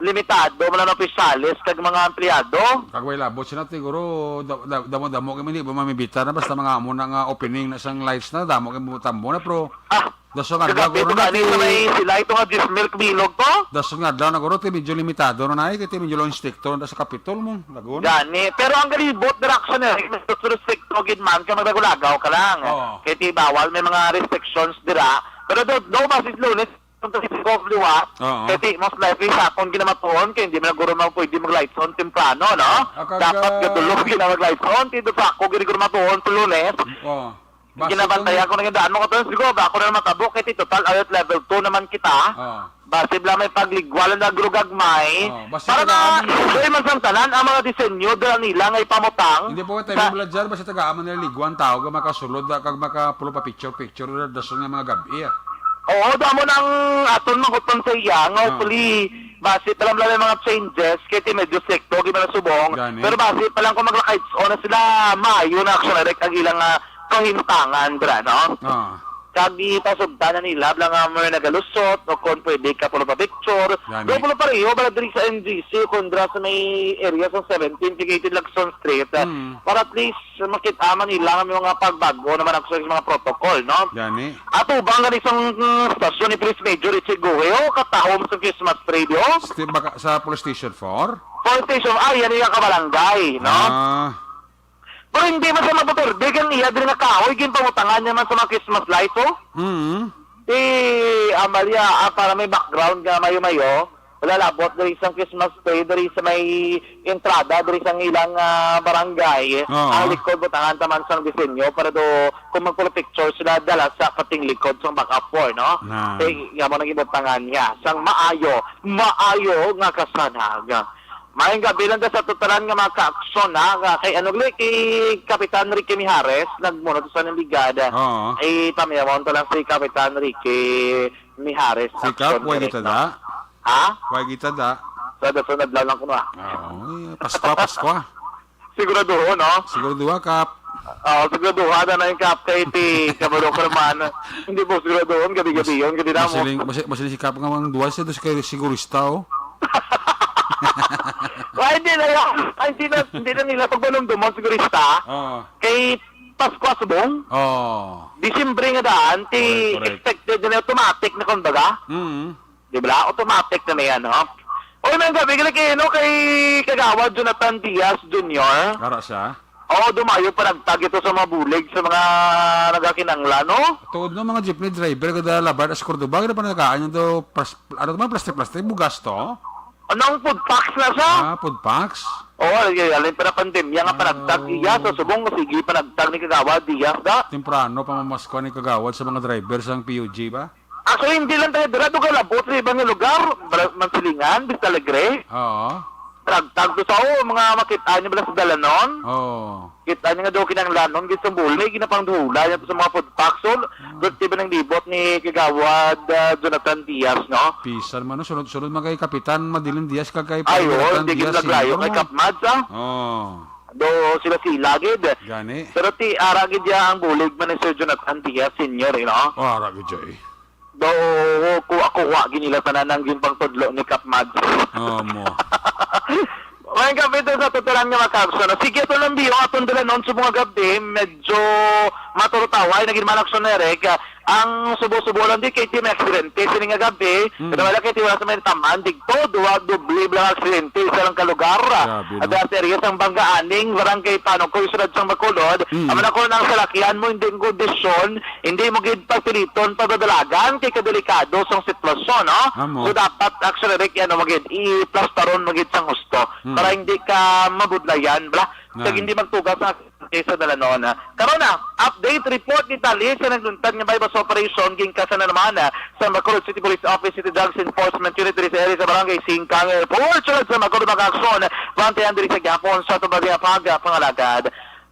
limitado man ang opisyales kag mga empleyado. Kag way labot sila, siguro, da-, da-, damo-damo kami, di ba, mamibita na, basta mga amo na nga opening na sang lights na, damo kami tambo na, pero Ah, Dason nga adlaw, kagabi guro, ko na gani sa may sila ito nga Jismil Bilog to. Dason nga adlaw na, guro, ti medyo limitado na na, eh, kay ti medyo lang stricto na sa Kapitol mo, Laguna. Gani. Pero ang galibot, dira action na rin, medyo stricto gid man, kay maglagaw-lagaw ka lang. Oo. Kay ti bawal, may mga restrictions dira. Pero do, do, basis Lunes, kung sa City of Liwa, Oo. kay ti most likely sa akong ginamatuon, kay hindi man guro man pwede mag-lights on temprano, no? Ah, kag, Dapat ah, gadulog gina mag-lights on, ti do sa ako, gini guro matuon sa Lunes. Oo. Base Ginabantayan kung ko na yung daan mo ko to. Siguro ba ako na matabo kay ti total alert level two naman kita. Oh. Base bla may pagligwal na grugagmay. Oh, base Para ka na na, daan. Doy man sang tanan ang mga disenyo dala nila nga ipamutang Hindi po tayo sa mula dyan, basta tagaan man nila ligwan tao nga makasulod, ah, kag makapulo pa picture-picture, dason nga mga gabi, ah. Oo, damo nang aton maguton sa iya, nga Oh. hopefully, base pa lang may mga changes, kay ti medyo sekto, di ba na subong? Gani. Pero base pa lang kung maglakay, o na sila, maayo na action direct ang ilang, ah, kahintangan, bra, no? Ah. Kag ipasugtan na nila, bla nga may nagalusot, o kung pwede ka pulo pa picture. Gani. Do pulo pareho, bala diri sa M G C, kung dira sa may area sa seventeen, kay eighteen Lacson Street, ah, Mm. para at least, makita man nila nga may mga pagbago naman ako sa mga protocol, no? Gani. Atubang gani sang, mm, stasyon ni Police Major Richie Guheo, katahom sa Christmas trade, oh. Sti-, baka sa Police Station four? Police Station, ay, yan yung kabarangay, no? Ah. Pero hindi man sa mapaperde, kang iya din nga kahoy, ginpangutangan niya man sa mga Christmas lights, oh. Mm. Si Amalia, ah, para may background nga mayo-mayo, Wala, labot diri sa Christmas tree, diri sa may entrada, diri sa ilang, ah, barangay. Oo. Ang likod, butangan ta man sang disenyo para do, kung magpapicture sila, dala sa kating likod, sa back up four, no? Na. Kay, nga mo nang ibutangan niya. Sang maayo, maayo nga kasanag. Maayong gabi lang sa tanan nga mga ka-aksyon, ha? Nga kay ano gali, kay Kapitan Ricky Mijares, nagmunot sa Naligan. Oo. Ay, pamiyawon to lang si Kapitan Ricky Mijares. Si Kap, Aksyon why direct, kita no? Da? Ha? Why kita da? Sa dason adlaw lang kuno, ah. Oo, eh, Pasko, Pasko. Siguraduho, no? Siguraduha, Kap. Oo, siguraduha na na yung Kap kay ti kabalo ka naman. Hindi mo siguraduhon, gabi-gabi yun, gabi na mo. Masiling, masi-, masiling si Kap nga ang duwa siya, dos kay sigurista, oh. Why, hindi na yan. Ay, hindi na, hindi na nila pagmalumdumon, sigurista. Oo. Kay Pasko subong. Oo. Disyembre nga daan, ti Correct, correct. Expected na automatic na, kumbaga. Mm. Di ba? Automatic na na yan, no? Oy, may gabi, gali kay, no, kay Kagawad Jonathan Diaz Junior. Ara siya? Oo, dumayo panagtag ito sa mga bulig, sa mga nagakinanglan, no? Tuod no, mga jeepney driver, kada labar sa Cordova, kada pa nagkaan yung do, plas-, ano naman, plastic-plastic, bugas to? Anong food packs na siya? Ah, food packs? Oo, ay, ay, alin pa na pandemya nga Ah, panagtag, oo. Iya, sa subong, sige, panagtag ni Kagawad Diaz, da? Temprano pa mamasko ni Kagawad sa mga driver sa P U G ba? Actually, hindi lang taga dira, dugang labot sa ibang lugar. Bra-, Mansilingan, Vista Alegre. Oo. Tragtag to sa, oh, mga makita niyo bala sa dalanon. Oo. Kita niyo nga daw kinanglanon, gid sa bulig, ginapangdula niya to sa mga food packs. So, Hmm. Birthday ba ng libot ni Kagawad, ah, Jonathan Diaz, no? Pisan man, no? Sunod-sunod man kay Kapitan Madiling Diaz, kag kay Ay, Pare oo, Jonathan hindi Diaz gid naglayo Senior, kay no? Kap Mads, ah. Oo. Do sila-sila, gid. Gani. Pero ti, ara gid ya ang bulig man ni Sir Jonathan Diaz Senior, eh, no? Oh, ara gid ya, eh. Do, kuha-kuha gid nila tanan ang ginpangtudlo ni Kap Mads. Oo, mo. May kapit sa tuturan nga mga ka-aksyon. Sige, ito lang, Bio, atong dalanon sa mga gabi. Medyo maturutaway na gid man, Aksyon Eric. Ang subo-subo lang di kay ti may aksidente sini nga gabi. Mm. Pero wala kay ti wala sa may tamaan. Digto, duwa, doble lang aksidente sa lang ka lugar. Grabe, no? Ada sa area sang Bangga Aning, Barangay Panukoy, Siyudad sang Bacolod. Mm. Amo na, kung ang salakyan mo hindi ang kondisyon, hindi mo gid pagpiliton pagdadalagan kay kadelikado sang sitwasyon, no? Amo. So, dapat, actually, Rick, ano, mo gid, iplastaron mo gid sang husto Hmm. para hindi ka mabudlayan, bla? Kag Nan. Hindi magtugas ang aksidente sa dalanon, ha? Karon na, update report ni Tali sa nagluntad nga buy-bust operation, ginkasan na naman, ha, sa Bacolod City Police Office, City Drugs Enforcement Unit, diri sa area sa Barangay Singkang Airport. Sulod sa Bacolod, mga aksyon, bantayan diri sa gihapon sa tubag nga pag-, pangalagad.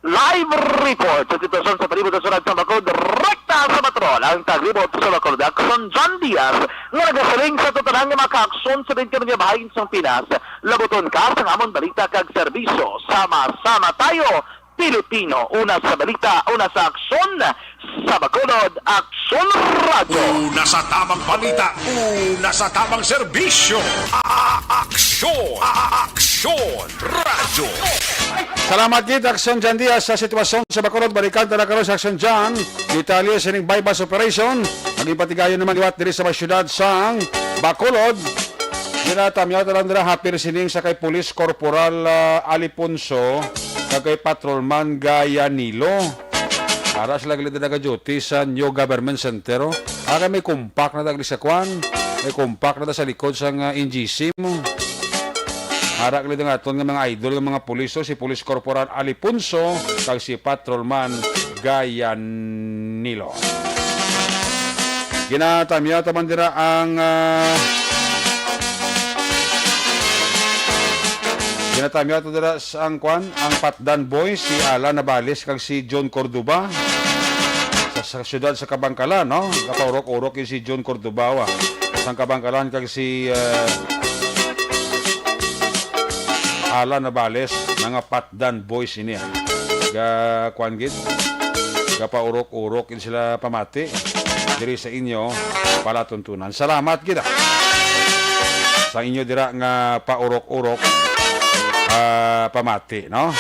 Live report sa sitwasyon sa palibot sa Siyudad sa Bacolod, rekta sa patrol ang taglibot sa Bacolod, Aksyon John Diaz, nga nagasiling sa tanan nga mga ka-aksyon sa bingkod nga bahin sang Pinas. Labuton ka sang amon balita kag serbisyo. Sama-sama tayo, Pilipino. Una sa balita, una sa aksyon, sa Bacolod, Aksyon Radyo. Una sa tamang balita, una sa tamang serbisyo. A-, a-, aksyon, a-, a-, aksyon. Radyo. Salamat gid, Aksyon John Diaz, sa sitwasyon sa Bacolod. Balikan ta na karon sa Aksyon John. Detalye sining buy-bust operation. Naging patigayon naman liwat diri sa mga syudad sang Bacolod. Ginatamyaw ta lang dira, hapir sining sa kay Police Corporal, ah, Aliponso, kag kay Patrolman Gayanilo. Ara sila gali nagaduty sa New Government Center, oh. Ara may compact na dagli sa kwan. May compact na da sa likod sang, ah, N G C mo. Ara gali nga aton nga mga idol nga mga pulis, oh, si Police Corporal Aliponso kag si Patrolman Gayanilo. Ginatamyaw ta man dira ang, ah, ginatamyaw ta dira sa ang kwan, ang Patdan Boys, si Alan Navales kag si John Cordoba. Sa, sa siyudad sa Kabankalan, no? Gapaurok-urok yun si John Cordoba, wa. Sa Kabankalan kag si, ah, Alan Navales, mga Patdan Boys ini, ah. Ga, kwan gid. Gapaurok-urok gid sila pamati diri sa inyo palatuntunan. Salamat gid, ah, sa inyo dira nga paurok-urok, ah, pamati, no?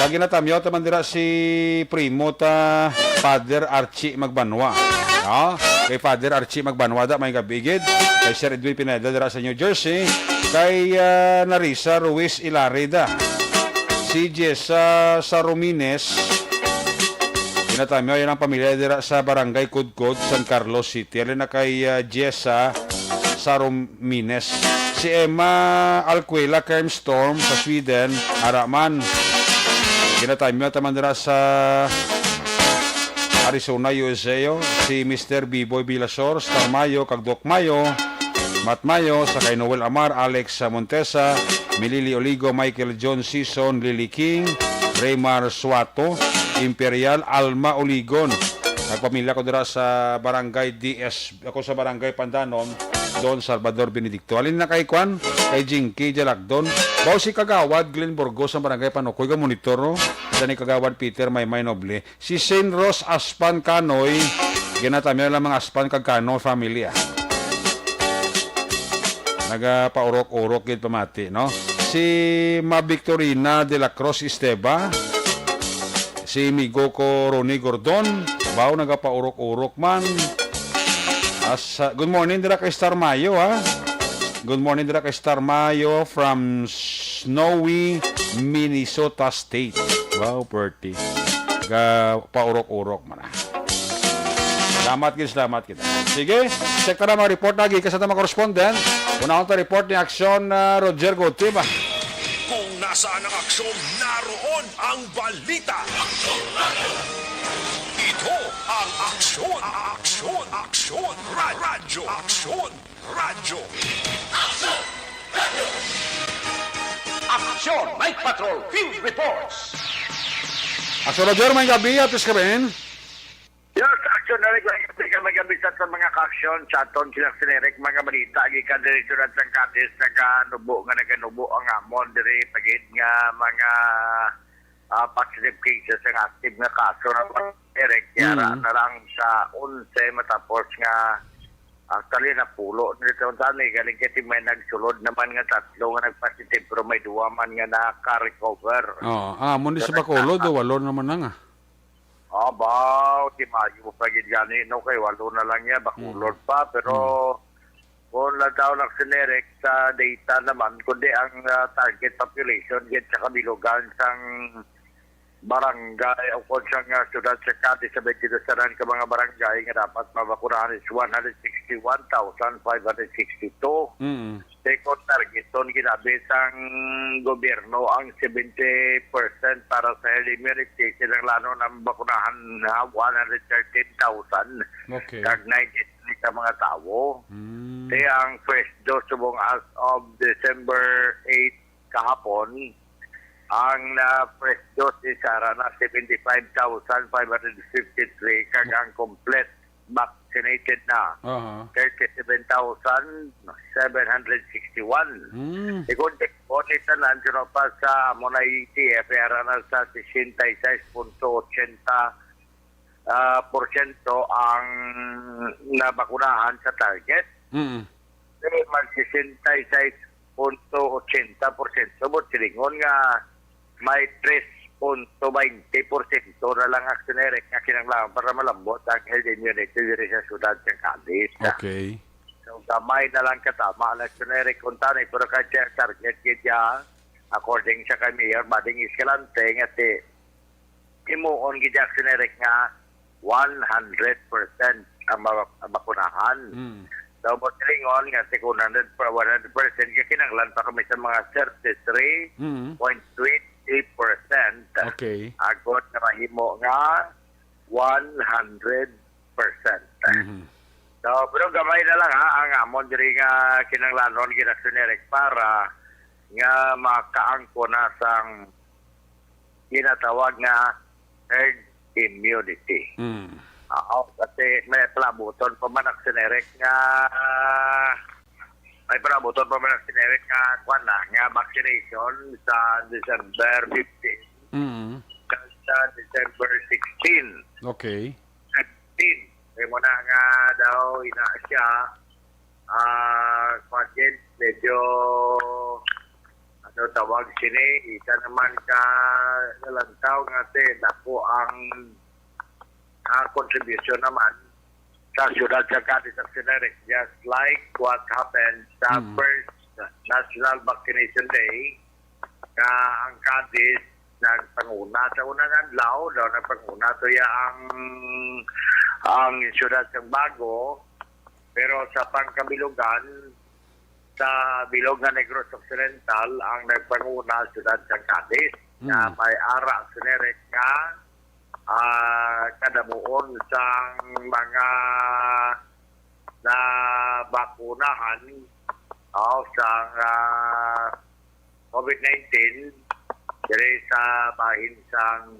Kag ginatamyaw ta man dira si primo ta, Father Archie Magbanwa, no? Kay Father Archie Magbanwa da, may gabi gid. Kay Sir Edwin Pineda dira sa New Jersey. Kay, ah, Narisa Ruiz Ilarida. Si Jessa Sarumines. Ginatamyaw yan ang pamilya dira sa Barangay Kudkod, San Carlos City. Alin na kay, ah, Jessa Sarumines. Si Emma Alquila Kermstorm sa Sweden, ara man. Ginatamyo ta man dira sa Arizona, U S A, oh. Si Mister Biboy Vilasor, Star Mayo, kag Doc Mayo, Mat Mayo, sa kay Noel Amar, Alex Montesa, Milili Oligo, Michael John Sison, Lily King, Raymar Suato, Imperial, Alma Oligon. Nagpamilya ko dira sa barangay D S, ako sa barangay Pandanon, Don Salvador Benedicto. Alin na kay Kwan? Kay Jinky Jalagdon. Baw si Kagawad Glenn Burgos sa barangay Panukoy, ga monitor, no? Sa ni Kagawad Peter Maymay Noble. Si Saint Rose Aspan Kanoy, ginatami lang mga Aspan kag Kanoy family, ah. Nagapaurok-urok gid pamati, no? Si Ma Victorina de la Cruz Esteva, si migo ko Ronnie Gordon, baw nagapaurok-urok man. As, ah, good morning dira kay Star Mayo, ha? Good morning dira kay Star Mayo from Snowy, Minnesota State. Wow, pretty. Ga paurok-urok man, ah. Salamat gid, salamat kita. Sige, check ta na mga report na gikan sa mga correspondent. Unahon ta report ni Aksyon, ah, Roger Gutib, ah. Kung nasaan ang aksyon, naroon ang balita. Ito ang Aksyon, Aksyon, Aksyon, Ra- Radyo, Aksyon, Radyo. Aksyon Night Patrol Field Reports. Aksyon Roger, may gabi, at least kami. Yes, Aksyon Eric, may gabi ka, may gabi sa, sa mga kaaksyon, sa aton sila si Eric, mga balita, gikan diri sa Siyudad sang Cadiz, naganubo nga naganubo ang amon diri, pagid nga mga, ah, positive cases ang active nga kaso na, Eric, yara Mm. na lang sa onse matapos nga, actually, napulo na dito sa ni, galing kay may nagsulod naman nga tatlo nga nagpositive, pero may duwa man nga naka-recover. Oh, ah, mo ni So, sa Bacolod, nagtaka- walo naman na nga. Abaw, di maayo pa gid gani, no, kay walo na lang niya, Bacolod Mm. pa, pero Mm. kung lang daw lang generic sa data naman, kundi ang, ah, target population gid sa kabilugan sang barangay o kung sang, ah, siyudad sa Cadiz sa twenty-two ka mga barangay nga dapat mabakunahan is one hundred sixty-one thousand five hundred sixty-two. Mm. Second targeton ginabi sang gobyerno ang seventy percent para sa herd immunity, kinahanglanon ang bakunahan na one hundred thirteen thousand Okay. kag ninety-three ka mga tawo. Mm. Kaya ang first dose subong as of December eight kahapon, ang na first dose is ara na seventy-five thousand five hundred fifty-three, kag ang complete vaccinated na Aha. thirty-seven thousand seven hundred sixty-one. Mm. Ikon, ikon ni tanan, sino pa sa amo na E T F, ara na sa sesenta y seis punto ochenta, ah, porsyento ang nabakunahan sa target. Mm. Eh, mag sesenta y seis punto ochenta porsyento, but silingon nga may tres punto baynte porsyento na lang ang generic nga kinahanglan para malambot ang herd immunity diri sa siyudad sa Cadiz. Okay. So, gamay na lang katama ang generic kuntani, pero kay siya target gid siya, according sa kay Mayor Bading Escalante, nga ti himuon gid ang generic nga one hundred percent ang ma-, ang bakunahan. Mm. So, mo silingon nga si one hundred per, one hundred percent, kay kinahanglan pa kami sa mga thirty-three point twenty percent. Mm. Okay. Agod na mahimo nga one hundred percent. Mhm. So, pero gamay na lang, ha, ang amon diri nga kinahanglanon, ginaksyon ni Eric, para nga makaangkon na sang ginatawag nga herd immunity. Mm. Oo, kasi may palabuton pa man ang generic nga, may palabuton pa man ang generic nga, kwan na, nga vaccination sa December fifteen. Mm. Sa December sixteen. Okay. Fifteen. Kaya mo na nga daw, ina siya, ah, kwan din, medyo, ano tawag sini, isa naman ka nalantaw nga te, dako ang, ah, contribution naman sa siyudad sa Cadiz sa generic, just like what happened sa Mm. first National Vaccination Day, nga ang Cadiz nagpanguna sa unang adlaw, daw nagpanguna to ya ang, ang siyudad sa Bago, pero sa pangkabilugan, sa bilog nga Negros Occidental ang nagpanguna sa siyudad sang Cadiz, nga Mm. may ara, Sir Eric, nga, ah, kadamuon sang mga nabakunahan, oh, sang, ah, COVID nineteen diri sa bahin sang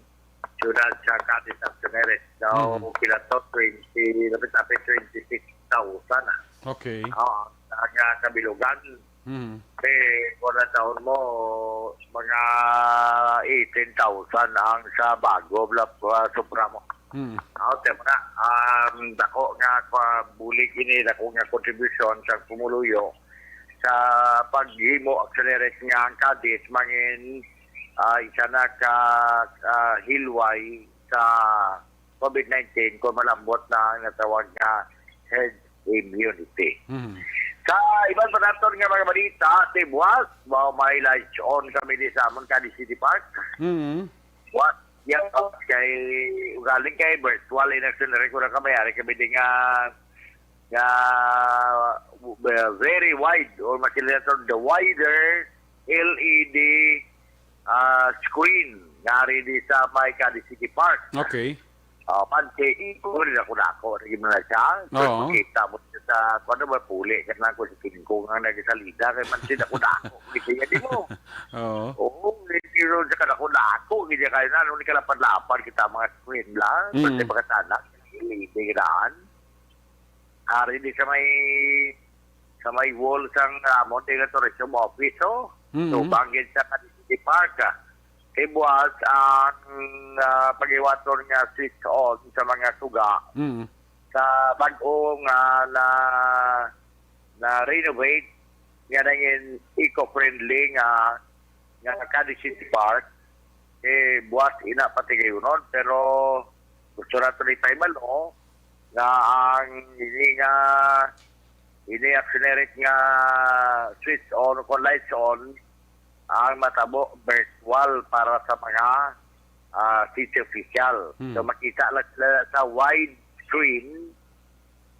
siyudad sa Cadiz, Sir Eric. So, Mm. pila to? Twenty, lapit-lapit twenty-six thousand, ah. Okay. Oo, ang, ah, kabilugan. Mm. Eh, wala taon mo, mga eighteen thousand ang sa bago, bla-, ah, sobra mo. Mm. Ah, okay mo na. Um, dako nga, ah, bulig ini, dako nga kontribusyon sa pumuluyo sa paghimo, Sir Eric, nga ang Cadiz mangin, ah, isa na ka, ah, hilway sa COVID nineteen kung malambot na ang natawag nga herd immunity. Mhm. Sa iban pa naton nga mga balita, ti buwas, mao may lights on kami di sa amon Cadiz City Park. Mhm. Buwas, yan, kay, ugaling kay virtual, in action na rin kung nakamayari kami di nga, nga, uh, very wide, or makilala to, the wider L E D, ah, screen nga rin di sa may Cadiz City Park. Okay. Ah, panti, iko rin ako na ako, rin mo na siya. So, Oo. Makita mo siya sa, kung ano ba, puli, ka na ako sa tingko nga nagsalida, kay man siya ako na ako, kasi yan mo. Oo. Oo, eh, pero sa kanako na ako, hindi kayo na, nung nikalapad-lapad kita mga screen lang, Mm. pati mga tanak, hindi ganahan. Ari di sa may, sa may wall sang, ah, Monte Restoration Office, oh. Mm. So, banggit sa Cadiz City Park, ah. Kay buwas ang, ah, pag-iwaton nga switch on sa mga suga Mm. sa bag-o nga na, na renovate nga nangin eco-friendly nga, nga Cadiz City Park. Eh, buwas ina patigayunon, pero gusto nato ni pahibalo nga ang ini nga, ini ang generic nga switch on o lights on ang matabo virtual para sa mga, ah, city official. Hmm. So, makita lang sila sa wide screen,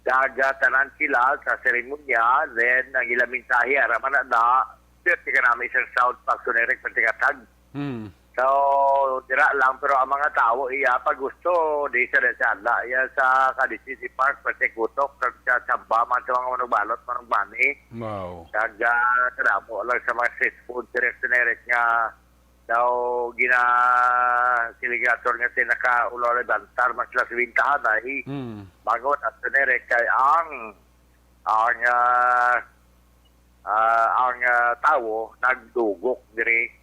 daga tanan sila sa seremonya, then ang ilang mensahe, ara man na, na, pwerte ka namin isang sound pag generic, pwerte ka tag. Hmm. So, dira lang, pero ang mga tao, iya, pag gusto, di sa, sa, iya, sa Cadiz City Park, pwerte kutok, sa, sa, sa ba man sa mga manugbalot, manugbani. Wow. Kag, ah, kadamo lang sa mga street food, generic nga, daw gina-, siligator nga tinaka-ulo levantar, mas las bintahan ay Mm. bago na generic kay ang, ang, ah, ah, ang, ah, tawo nagdugok diri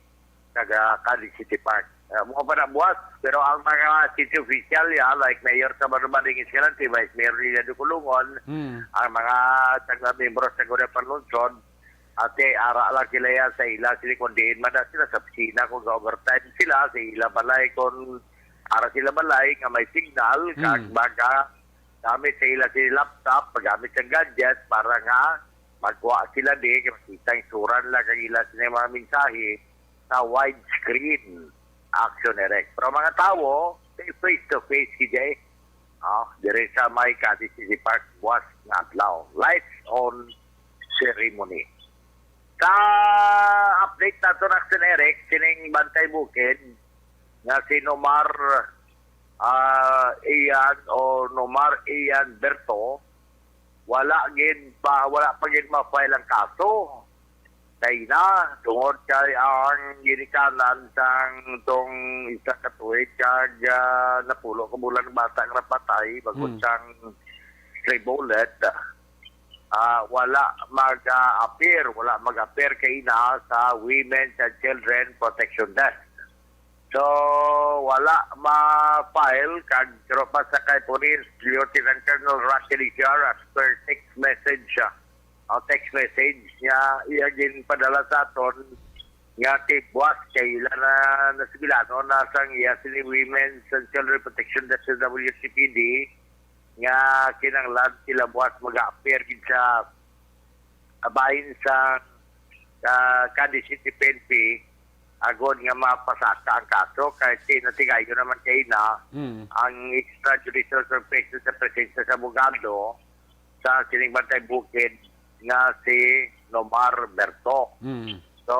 sa Cadiz City Park. Ah, mo pa na buwas, pero ang mga city official, ya, like mayor sa Manumaling Escalante, vice mayor nila Dukulungon, Mm. ang mga taga membro sa Gobernador Lungsod, ate, ara lang sila yan sa ila, sila kung diin man na sila sa opisina, kung ga-overtime sila, sa ila balay, kung ara sila balay, nga may signal, kag Mm. baga, gamit sa ila sila laptop, paggamit sa gadget, para nga magkuha sila di, kay makita ang itsura nila, kag ila sila mga mensahe sa widescreen action direct. Pero mga tawo, face to face, K J, ah, dire sa may Cadiz City Park, buwas nga adlaw. Lights on ceremony. Sa update nato na, Action Eric, sining Bantay Bukid, nga si Nomar, ah, Ian o Nomar Ian Berto, wala gid pa, wala pa gid ma-file ang kaso. Kay na, tungod kay ang ginikanan sang tong isa ka tuig kag, ah, napulo ka bulan bata nga napatay, bangod Hmm. sang stray bullet, ah, wala mag-appear, wala mag-appear kay na sa Women's and Children Protection Desk. So, wala ma-file kag, pero pa sa kay Police Lieutenant Colonel Russell Jar as per text message, ah, o text message nga iya ginpadala sa aton nga kay buwas kay ila na nasibilano na sang iya sini Women's and Children Protection Desk sa W C P D nga kinahanglan sila buwas mag-appear gid sa bahin sa, sa Cadiz City P N P, agod nga mapasaka ang kaso, kay si natigayo naman kay na Mm. ang extrajudicial confession sa presensya sa abogado sa sining Bantay Bukid nga si Nomar Berto. Mm. So,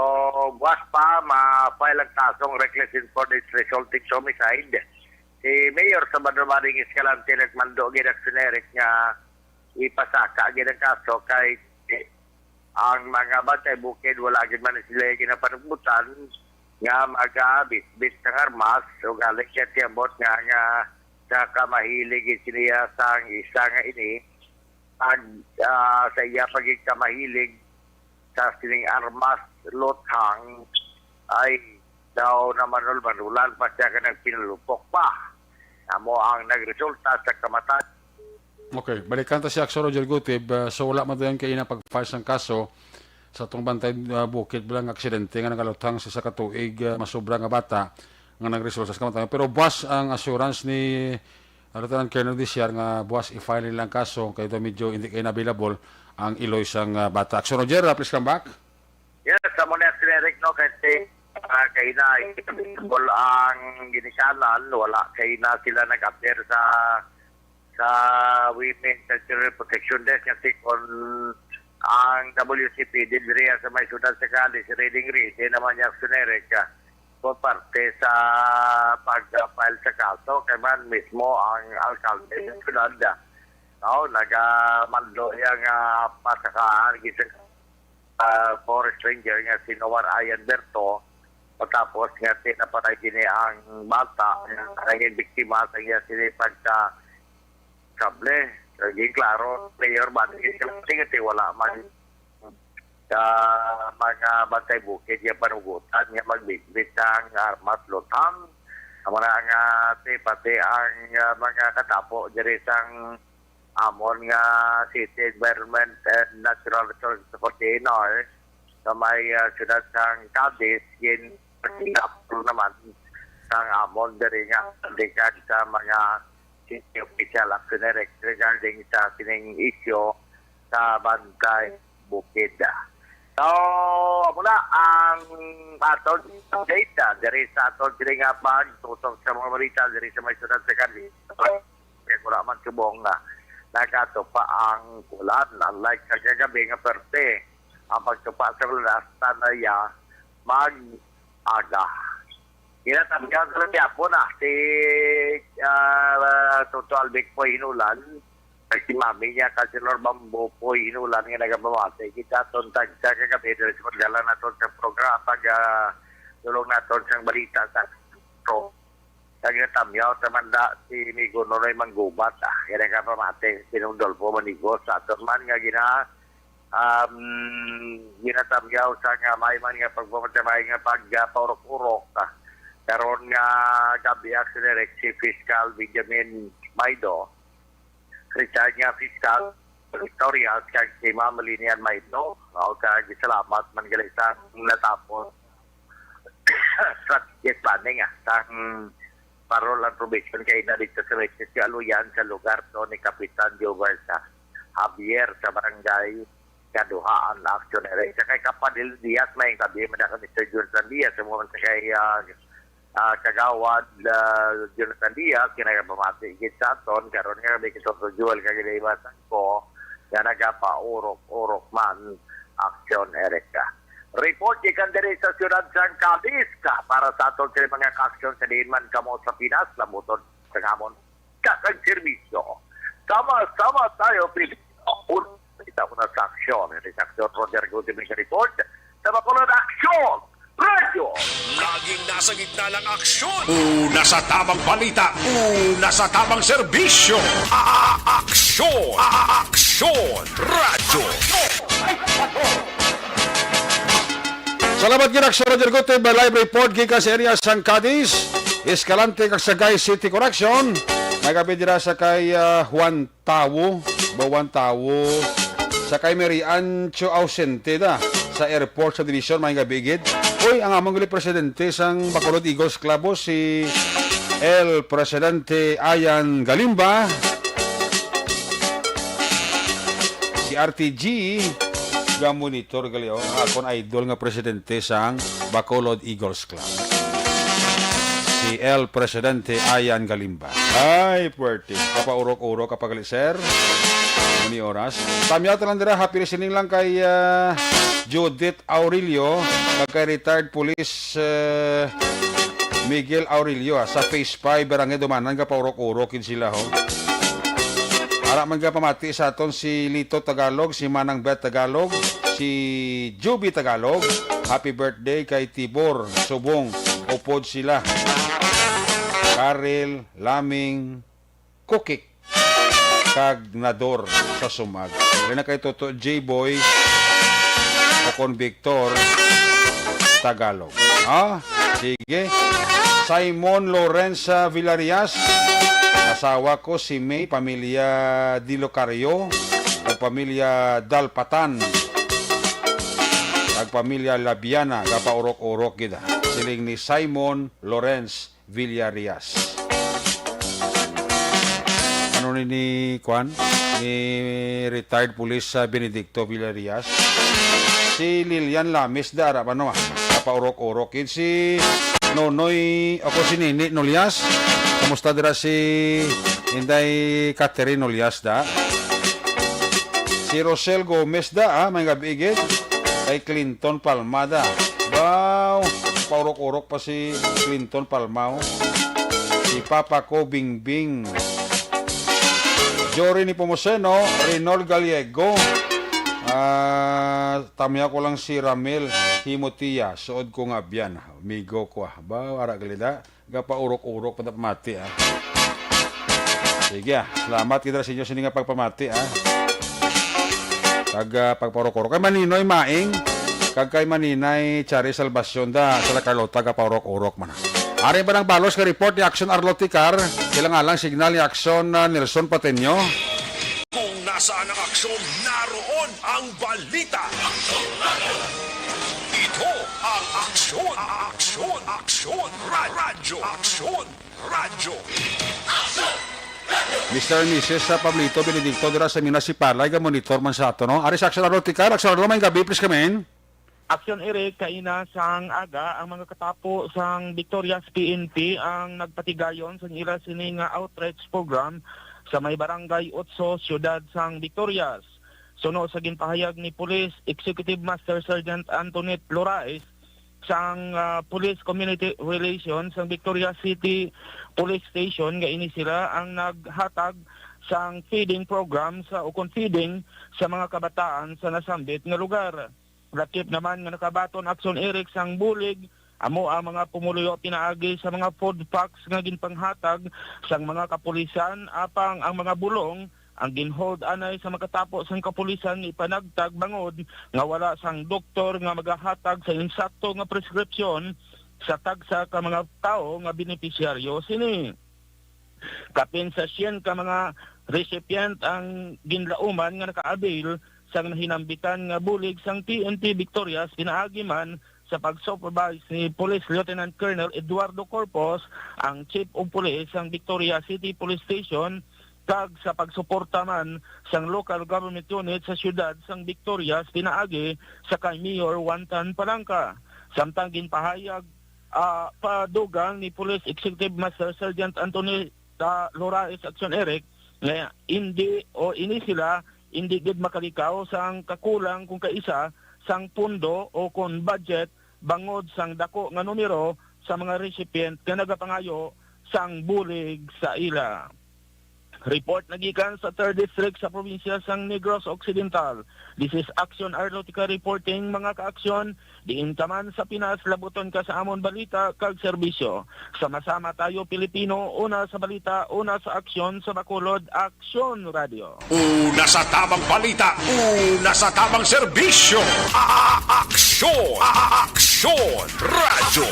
buwas pa, ma-file ang kasong reckless imprudence resulting to homicide. Si Mayor Sabado Maring Escalante nagmando gid, Aksyon Eric, nga ipasaka gid ang kaso kay ang mga bantay bukid wala gid man sila ginapanugbutan nga magabitbit sang armas, ugaling siya tiambot nga, nga sa kamahilig gid niya sang isa nga ini, ag, ah, sa iya pagkamahilig sa sining armas, luthang, ay daw namanul-manulan pa siya ka nagpinalupok pa. Amo ang nagresulta sa kamatayon. Okay, balikan ta si Aksyon Roger Gutib. Ah, so, wala man dayon kay ina pag-file sang kaso sa atong bantay, ah, bukid lang aksidente nga nagaluthang sa isa ka tuig, ah, masobra nga bata nga nagresulta sa kamatayon. Pero buwas ang assurance ni, ah, Lieutenant Colonel Diciar nga buwas i-file nila ang kaso kay daw medyo hindi kay available ang iloy sang, ah, bata. Aksyon Roger, ah, please come back. Yes, amo na, Sir Eric, no, kasi, ah, kay na available ang ginikanan, wala kay na sila nag-appear sa sa Women sa Children Protection Desk, kasi kung ang W C P din diri sa may siyudad sa Cadiz, ready, ready naman niya, Sir Eric, ah, kung parte sa pag-file sa kaso, kay man mismo ang alkalde sa siyudad, ah, no, nagamando iya nga pasakaan gid sa ah, forest ranger nga si Noar Ayan Berto, matapos nga ti-, napatay gini ang bata nga naging biktima sa iya sini pagka sable. Naging klaro, Mayor Bani, kasi wala man sa mga bantay bukid nga panugutan nga magbitbit sang armas, luthang. Amo na nga ti-, pati ang, ah, mga katapo diri sang amon nga City Environment and Natural Resources Authority, N R, sa may, ah, siyudad sang Cadiz, gin-, naman sang amon diri nga dekan sa mga city official, Aksyon Eric, regarding sa sining isyu sa Bantay Bukid. So, amo na ang aton update, ah, diri sa aton diri nga pagtutok sa mga balita diri sa may siyudad sa Cadiz. Kay wala man subong nga nagatupa ang ulan, unlike sa kagabi nga perte ang pagtupa sa ulan hasta na iya mag-aga. Ginatamyaw sa gihapon na si, ah, Toto Albic Poy Hinulan, kag si mami niya, Councilor Bambo Poy Hinulan, nga nagapamati kita aton tagsa kagabi diri sa pagdala naton sa programa, pag, ah, dulong naton sang balita sa pro. Nagnatamyaw sa manda si Migo Nonoy Manggubat, ah, kaya nagapamati si Nong Dolfo Manigos sa aton man nga gina-, um, ginatamyaw sa nga may man nga pagpapatibay nga pagpaurok-urok, ah, karon nga gabi, Aksyon Eric, si Fiscal Benjamin Maido, retired nga Fiscal Victoria, kag si Ma'am Linian Maido, o kag salamat man gali sa natapos strategic planning, ah, sang parol and probation kay na dito sa West Aluyan sa lugar to ni Kapitan Jover sa Javier sa barangay Kaduhaan, Aksyon Eric. Sa kay Kapadil Diaz, may gabi man ako ni Sir Jonathan Diaz, sa mga sa kay, ah, ah, Kagawad, ah, Jonathan Diaz, kinagapamati gid sa aton, karon nga may Kitoso Joel, kag iba sang ko, nga nagapaurok-urok man, Aksyon Eric. Report gikan diri sa siyudad sang Cadiz, ah, para sa aton sa mga ka-aksyon sa diin man kamo sa Pinas, lamuton sa amon ka kag serbisyo. Sama-sama tayo, Pilipino. Kita ko na sa aksyon. Ini sa aksyon, Roger Gutierrez report. Sa Bacolod Aksyon, Radyo. Laging nasa gitna ng aksyon. Una sa tamang balita, una sa tamang serbisyo. A-, a-, aksyon. A-, a-, aksyon. Radyo. Salamat gid, Aksyon Roger Gutierrez. May live report gikan sa area sang Cadiz, Escalante, kag Sagay City Correction. Nagabi dira sa kay, ah, Juan Tawo, ba Juan Tawo, sa kay Mary Ancho ausente da sa airport sa division, may gabi gid. Uy, ang among gali presidente sang Bacolod Eagles Club, oh, si El Presidente Ayan Galimba, si R T G, ga monitor gali, oh, ang akon idol nga presidente sang Bacolod Eagles Club. Si El Presidente Ayan Galimba. Ay, puwerte. Kapaurok-urok ka pa gali, sir. Mao ni oras. Tamyaw ta lang dira, happy listening lang kay, ah, Judith Aurelio, kag kay retired police, eh, Miguel Aurelio, ah, sa Phase five, Barangay Dumanan, kapaurok-urok gid sila, ho. Ara man ka pamati sa aton si Lito Tagalog, si Manang Beth Tagalog, si Juby Tagalog. Happy birthday kay Tibor Subong, upod sila. Karel, Laming, Kukik, kag Nador sa Sumag. Diri na kay Toto J Boy o kon Victor Tagalog. Ah, sige. Simon Lawrence, ah, Villarias. Asawa ko si May, pamilya Dilocario, o pamilya Dalpatan, ag pamilya Labiana, gapaurok-urok gid, ah. Siling ni Simon Lawrence Villarias. Ano ni, ni, kwan? Ni retired police sa Benedicto Villarias. Si Lilian Lamis da, ara pa, no, ah. Kapaurok-urok. Yun si Nonoy, ako si Nini Nolias. Kumusta dira si Inday Catherine Nolias da? Si Rosel Gomez da, ah, may gabi gid. Kay Clinton Palma da. Wow, paurok-urok pa si Clinton Palma, oh. Si Papa ko Bingbing. Jory ni Pomoseno, Renol Gallego. Ah, tamya ko lang si Ramil Himotia, suod ko nga abyan. Amigo ko, ah. Ba, ara gali da. Gapaurok-urok pa na pamati, ah. Sige, ah. Salamat kita sa inyo sini nga pagpamati, ah. Kag, ah, pagpaurok-urok. Kay Maninoy Maing, kag kay Maninay Chari Salvacion da, sa La Carlota, gapaurok-urok man, ah. Ari pa ang balos nga report ni Action Arlo Ticar, ilang alang signal ni Action, ah, Nelson Pateño. Kung nasaan ang aksyon, naroon ang balita. Ito ang Aksyon, Aksyon, Aksyon, Ra-, Radyo, Aksyon, Radyo. Mister and Missus sa Pablito Benedicto dira sa Minas, si Palay, ga-monitor man sa ato, no? Ari sa Aksyon Arlo Ticar, Aksyon Arlo, may gabi, please come in. Aksyon, Eric, kaina sang aga, ang mga katapo sang Victorias P N P ang nagpatigayon sang ila sini nga outreach program sa may Barangay Otso, siyudad sang Victorias. Suno sa ginpahayag ni Police Executive Master Sergeant Antoinette Loraes sang, ah, Police Community Relations sang Victorias City Police Station, nga ini sila ang naghatag sang feeding program sa, ukon feeding sa mga kabataan sa nasambit nga lugar. Lakip naman nga nakabaton, Aksyon, Eric, sang bulig amo ang mga pumuluyo pinaagi sa mga food packs nga ginpanghatag sang mga kapulisan, apang ang mga bulong ang ginhold anay sa makatapo sang kapulisan nga ipanagtag bangod nga wala sang doktor nga magahatag sa insakto nga preskripsyon sa tagsa ka mga tawo nga benepisyaryo sini. Kapin sa syen ka mga recipient ang ginlauman nga naka-avail sang nahinambitan nga bulig sang P N P Victorias pinaagi man sa pag-supervise ni Police Lieutenant Colonel Eduardo Corpus, ang Chief of Police sang Victoria City Police Station, kag sa pagsuporta man sang local government unit sa siyudad sang Victorias pinaagi sa kay Mayor Juan Tan Palanca. Samtang ginpahayag, ah, pa dugang ni Police Executive Master Sergeant Anthony, ah, Loraes, Aksyon, Eric, nga indi o ini sila indi gid makalikaw sang kakulang kung kaisa sang pondo o kon budget bangod sang dako nga numero sa mga recipient nga nagapangayo sang bulig sa ila. Report nagikan sa Third District sa probinsya sang Negros Occidental. This is Action Arlotica reporting, mga ka-aksyon. Diin ka man sa Pinas, labuton ka sa amon balita kag serbisyo. Sama-sama tayo, Pilipino, una sa balita, una sa aksyon, sa Bacolod, Aksyon Radio. Una sa tamang balita, una sa tamang serbisyo. A-, a-, aksyon, a-, a-, aksyon, radyo.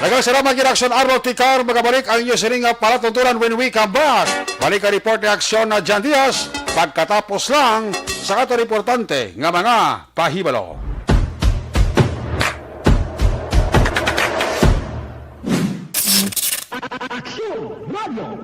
Daghang salamat gid, Aksyon Arlo Ticar. Magabalik ang inyo sining nga palatuntunan when we come back. Balik ang report ni Aksyon na Jan Diaz pagkatapos lang sa aton importante nga mga pahibalo. Aksyon Radio.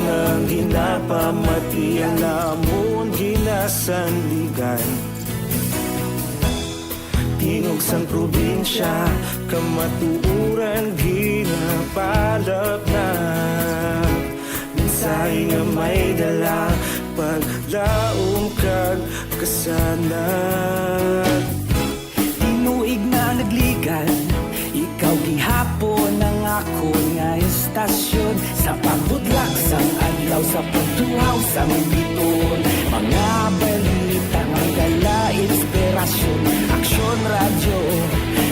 Ang ginapamati ang amon ginasandigan. Tingog sang probinsya, kamatuoran ginapalapnap. Mensahe nga may dala, paglaom kag kasanag. Tinuig na nagligan, ikaw gihapon ang akon nga istasyon. Sa pagbutlak sang adlaw, sa pagtuhaw sang biton, mga balita nga dala inspirasyon. Aksyon Radyo,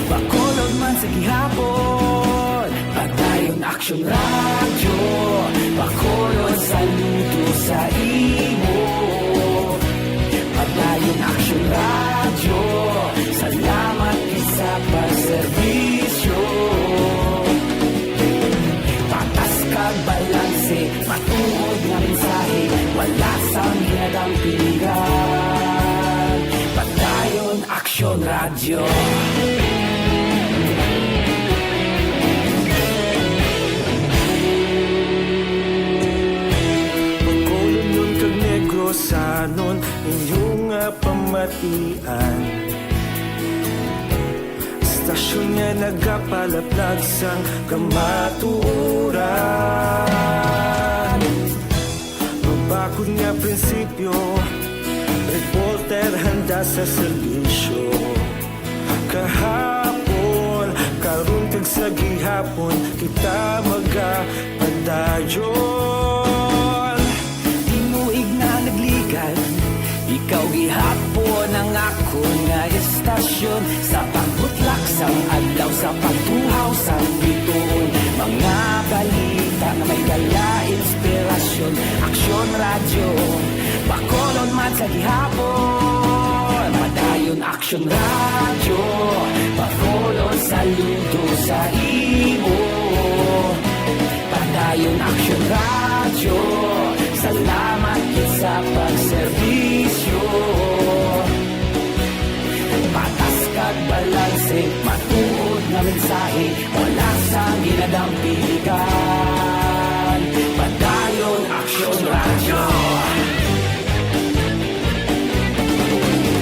Bacolod man sa gihapon. Padayon Aksyon Radyo, Bacolod, saludo sa imo. Padayon Aksyon Radyo, salamat gid sa pagserbisyo. Patas kag balanse, matuod nga mensahe, wala sang ginadampigan. Padayon Aksyon Radyo. Bacolodnon kag Negrosanon, inyo nga pamatian. Istasyon nga nagapalaplag sang kamatuoran. Mabakod nga prinsipyo, reporter handa sa serbisyo. Kahapon, karon kag sa gihapon, kita magapadayon. Tinuig na nagligan, ikaw gihapon ang akon nga istasyon. Sa pagbutlak sang adlaw, sa pagtuhaw sang bituon, mga balita nga may dala inspirasyon. Aksyon Radyo, Bacolod man sa gihapon. Padayon Aksyon Radyo, Bacolod, saludo sa imo. Padayon Aksyon Radyo, salamat gid sa pagserbisyo. Patas kag balanse, matuod nga mensahe, wala sang ginadampigan. Padayon Aksyon Radyo.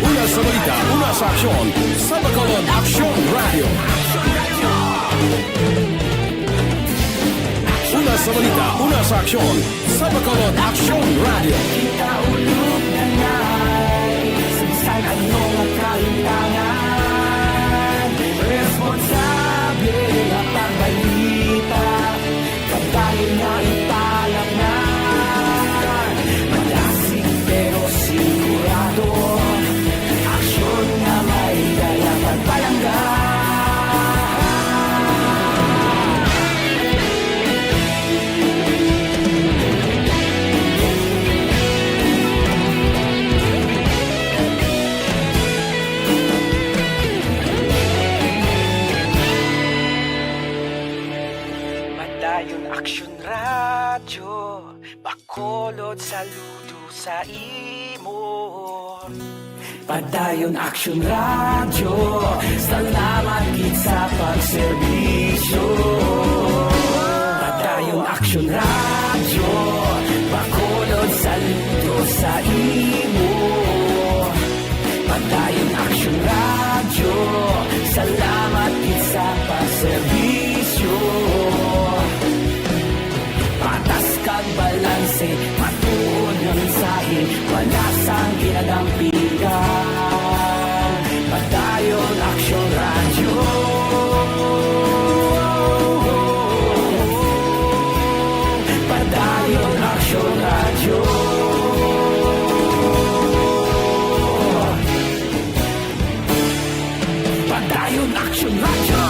Una sa balita, una sa aksyon, sa Bacolod Aksyon Radyo. Una sa balita, una sa aksyon, sa Bacolod Aksyon Radyo. Kita ulog na nay, sa bisan ano nga kalimtangan, responsable nga pagbalita. Padayon na ipalapnan, madasig pero sigurado. Aksyon nga may dala pagpalangga. Padayon Aksyon Radyo, Bacolod, saludo sa imo. Padayon Aksyon Radyo, salamat gid sa pagserbisyo. Padayon Aksyon Radyo, Bacolod, saludo sa imo. Padayon Aksyon Radyo, salamat gid sa pagserbisyo. Patas kag balanse, matuod nga mensahe, wala sang ginadampigan. Padayon Aksyon Radyo. Padayon Aksyon Radyo. Padayon Aksyon Radyo.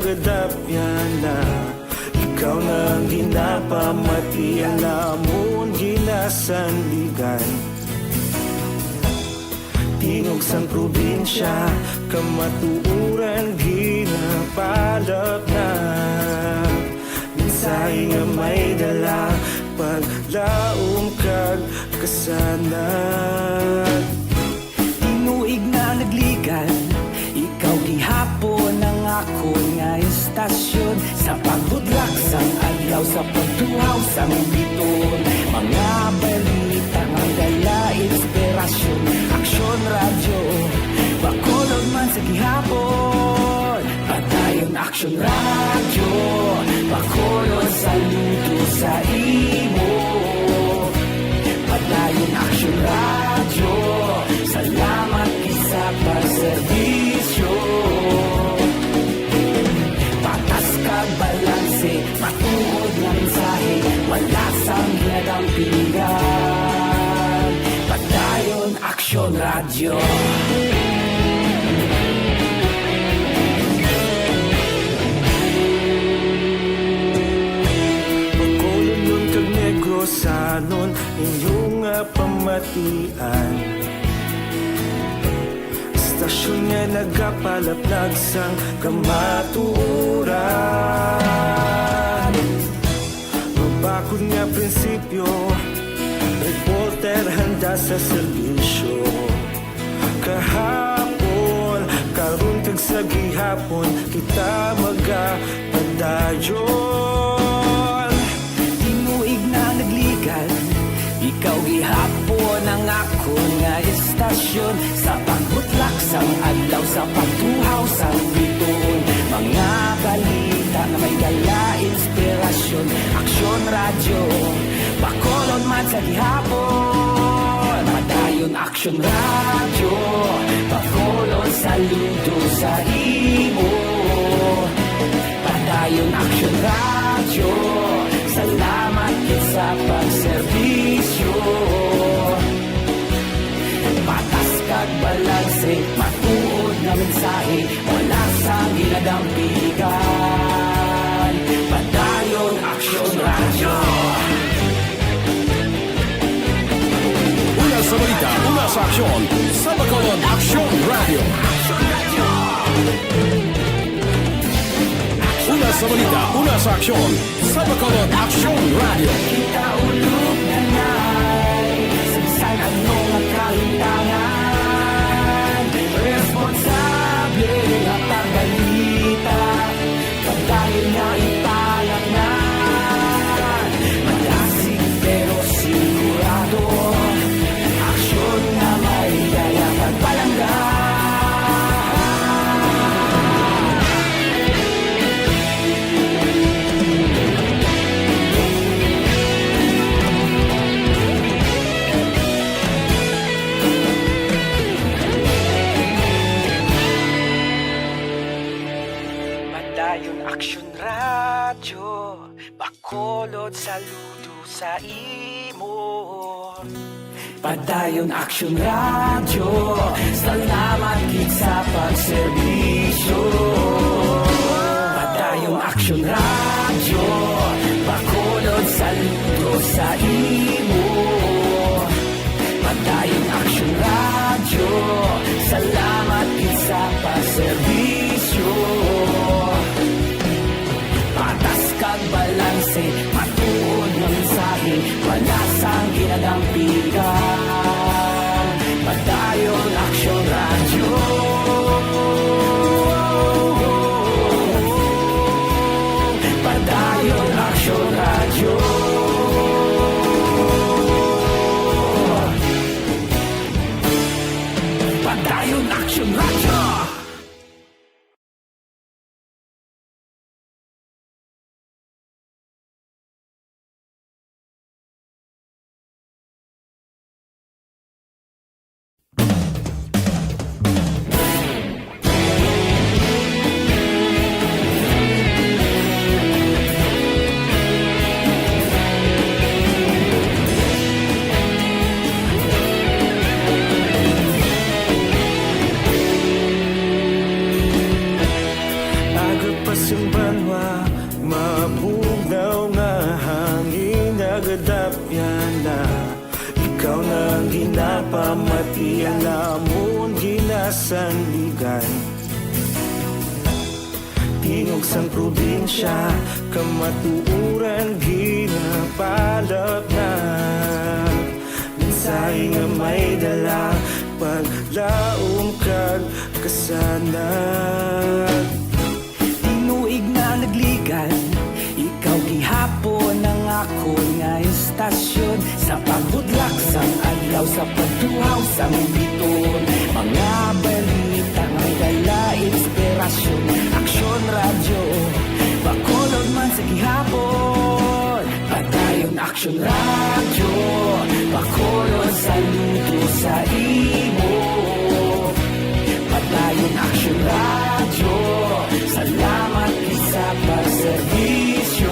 Kadapyana, ikaw na ang ginapamatian namon ginasandigan. Tingog sang probinsya, kamatuoran ginapalapna. Mensahe nga may dala, paglaom kag kasanag. Tinuig na nagligan, ikaw gihapon ang akon nga istasyon. Sa pagbudlak sang adlaw, sa pagtuhaw sang biton, mga balita nga dala inspirasyon. Aksyon Radyo, Bacolod man sa gihapon. Padayon Aksyon Radyo, Bacolod, saludo sa imo. Padayon Aksyon Radyo, salamat gid sa pagserbisyo. Patas kag balanse, matuod nga mensahe, wala sang ginadampingan. Padayon Aksyon Radyo. Bacolodnon kag Negrosanon, inyo nga pamatian. Istasyon nga nagapalaplag sang kamatuoran. Mabakod nga prinsipyo, reporter handa sa serbisyo. Kahapon, karon kag sa gihapon, kita magapadayon. Tinuig na nagligan, ikaw gihapon ang akon nga istasyon. Sa pagbutlak sang adlaw, sa pagtuhaw sang bituon, mga balita nga may dala inspirasyon. Aksyon Radyo, Bacolod man sa gihapon. Padayon Aksyon Radyo, Bacolod, saludo sa imo. Padayon Aksyon Radyo, salamat gid sa pagserbisyo. Patas kag balanse, matuod nga mensahe, wala sang ginadampigan. Padayon Aksyon Radyo. Una sa balita, una sa aksyon, sa Bacolod Aksyon Radyo. Una sa balita, una sa aksyon, sa Bacolod Aksyon Radyo. Kita ulog na nay, sa bisan ano nga kalintangan, responsable nga pagbalita. Padayon nga ipalaplag, malasig pero sigurado. Aksyon nga may dala pagpalangga. Padayon Aksyon Radyo, Bacolod, saludo sa imo. Padayon Aksyon Radyo, salamat gid sa pagserbisyo. Padayon Aksyon Radyo, Bacolod, saludo sa imo. Padayon Aksyon Radyo, salamat gid sa pagserbisyo. Patas kag balanse, matuod nga mensahe, wala sang ginadampigan. Padayon Aksyon Radyo. Iya namon ginasandigan. Tingog sang probinsya, kamatuoran ginapalapnag. Mensahe nga may dala, paglaom kag kasanag. Tinuig na nagligan, ikaw gihapon ang akon nga istasyon. Sa pagbudlak sang adlaw, sa pagtuhaw sang bituon, mga balita nga may dala inspirasyon. Aksyon Radyo, Bacolod man sa gihapon. Padayon Aksyon Radyo, Bacolod, saludo sa imo. Padayon Aksyon Radyo, salamat gid sa pagserbisyo.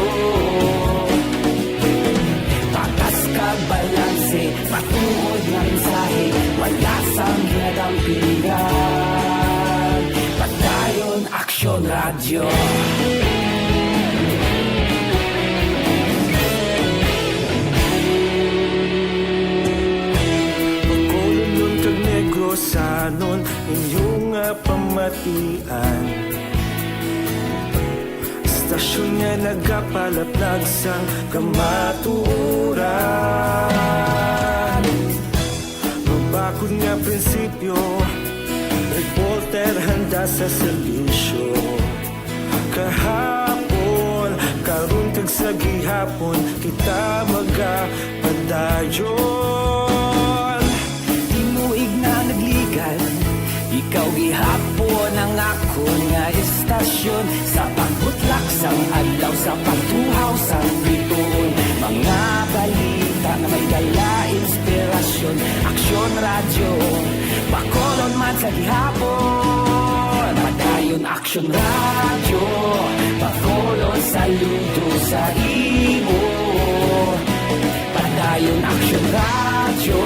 Patas kag balanse, matuod nga mensahe, wala sang ginadampigan. Padayon Aksyon Radyo. Bacolodnon kag Negrosanon, inyo nga pamatian. Istasyon nga nagapalapnag sang kamatuoran. Mabakod nga prinsipyo, reporter handa sa serbisyo. Kahapon, karon kag sa gihapon, kita magapadayon. Tinuig na nagligan, ikaw gihapon ang akon nga istasyon. Sa pagbutlak sang adlaw, sa pagtuhaw sang bituon, mga balita nga may dala inspirasyon. Aksyon Radyo, Bacolod man sa gihapon. Padayon Aksyon Radyo, Bacolod, saludo sa imo. Padayon Aksyon Radyo,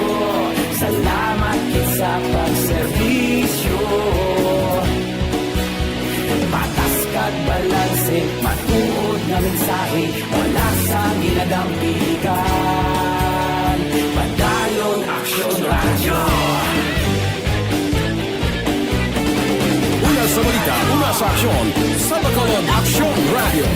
salamat gid sa pagserbisyo. Patas kag balanse, matuod nga mensahe, wala sang ginadampigan. Padayon Aksyon Radyo. Una sa balita, una sa aksyon, sa Bacolod Aksyon Radyo.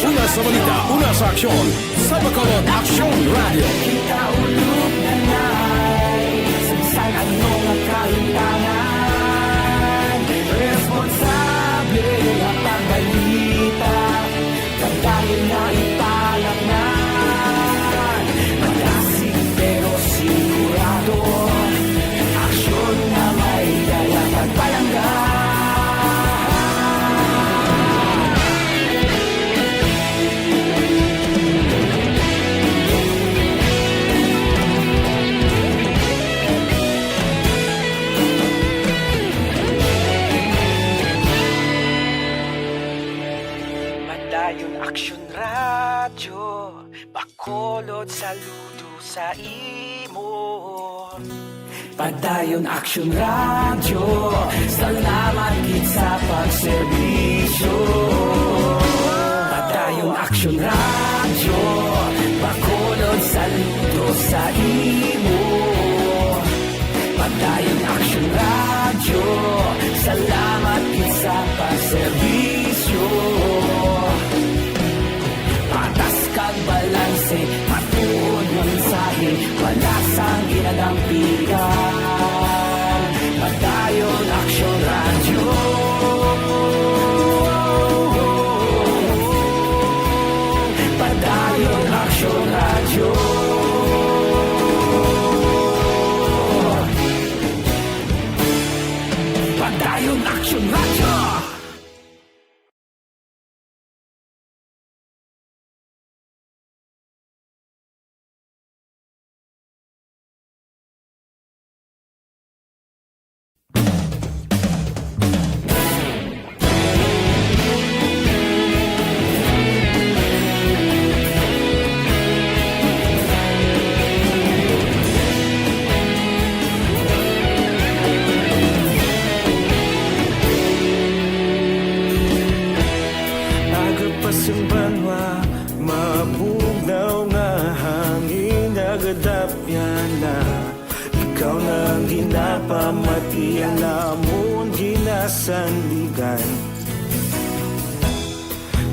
Una sa balita, una sa aksyon, sa Bacolod Aksyon Radyo. Kita ulog na nay, sa bisan ano nga kahimtangan, responsable nga pagbalita, padayon na ipalapngan. Magasig pero sigurado, aksyon nga may dala pagpalangga. Padayon Aksyon Radyo, Bacolod, saludo sa imo. Padayon Aksyon Radyo, salamat gid sa pagserbisyo. Padayon Aksyon Radyo, Bacolod, saludo sa imo. Padayon Aksyon Radyo, salamat gid sa pagserbisyo. Patas kag balanse, matuod nga mensahe, wala sang ginadampigan. Padayon Aksyon Radyo. Padayon Aksyon Radyo. Padayon Aksyon Radyo. Namon ginasandigan,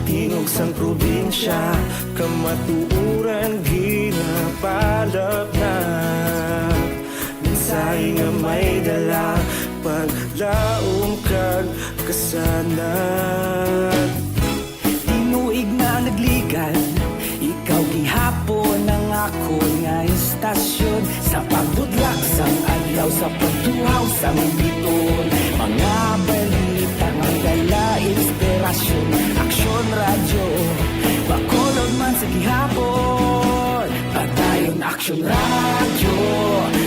tingog sang probinsya, kamatuoran ginapalapnap. Mensahe nga may dala, paglaom kag kasanag. Tinuig na nagligad, ikaw gihapon ang akon nga istasyon. Sa pagbudlak sang adlaw, sa pagtuhaw sang bituon, mga balita nga dala inspirasyon. Aksyon Radyo, Bacolod man sa gihapon. Padayon Aksyon Radyo,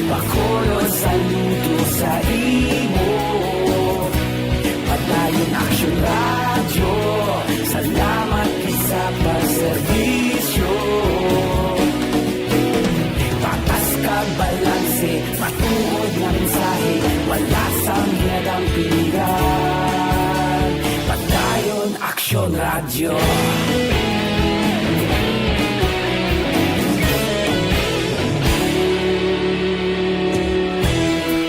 Bacolod, saludo sa imo. Padayon Aksyon Radyo, salamat gid sa pagserbisyo. Patas kag balanse, matuod nga mensahe, wala sang ginadampigan. Padayon Aksyon Radyo.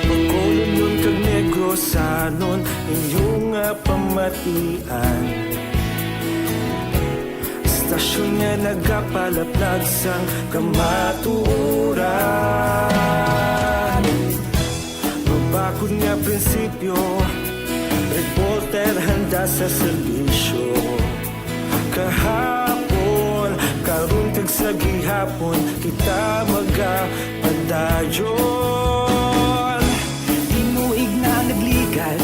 Bacolodnon kag Negrosanon, inyo nga pamatian. Istasyon nga nagapalaplag sang kamatuoran. Mabakod nga prinsipyo, reporter handa sa serbisyo. Kahapon, karon kag sa gihapon, kita magapadayon. Tinuig na nagligad,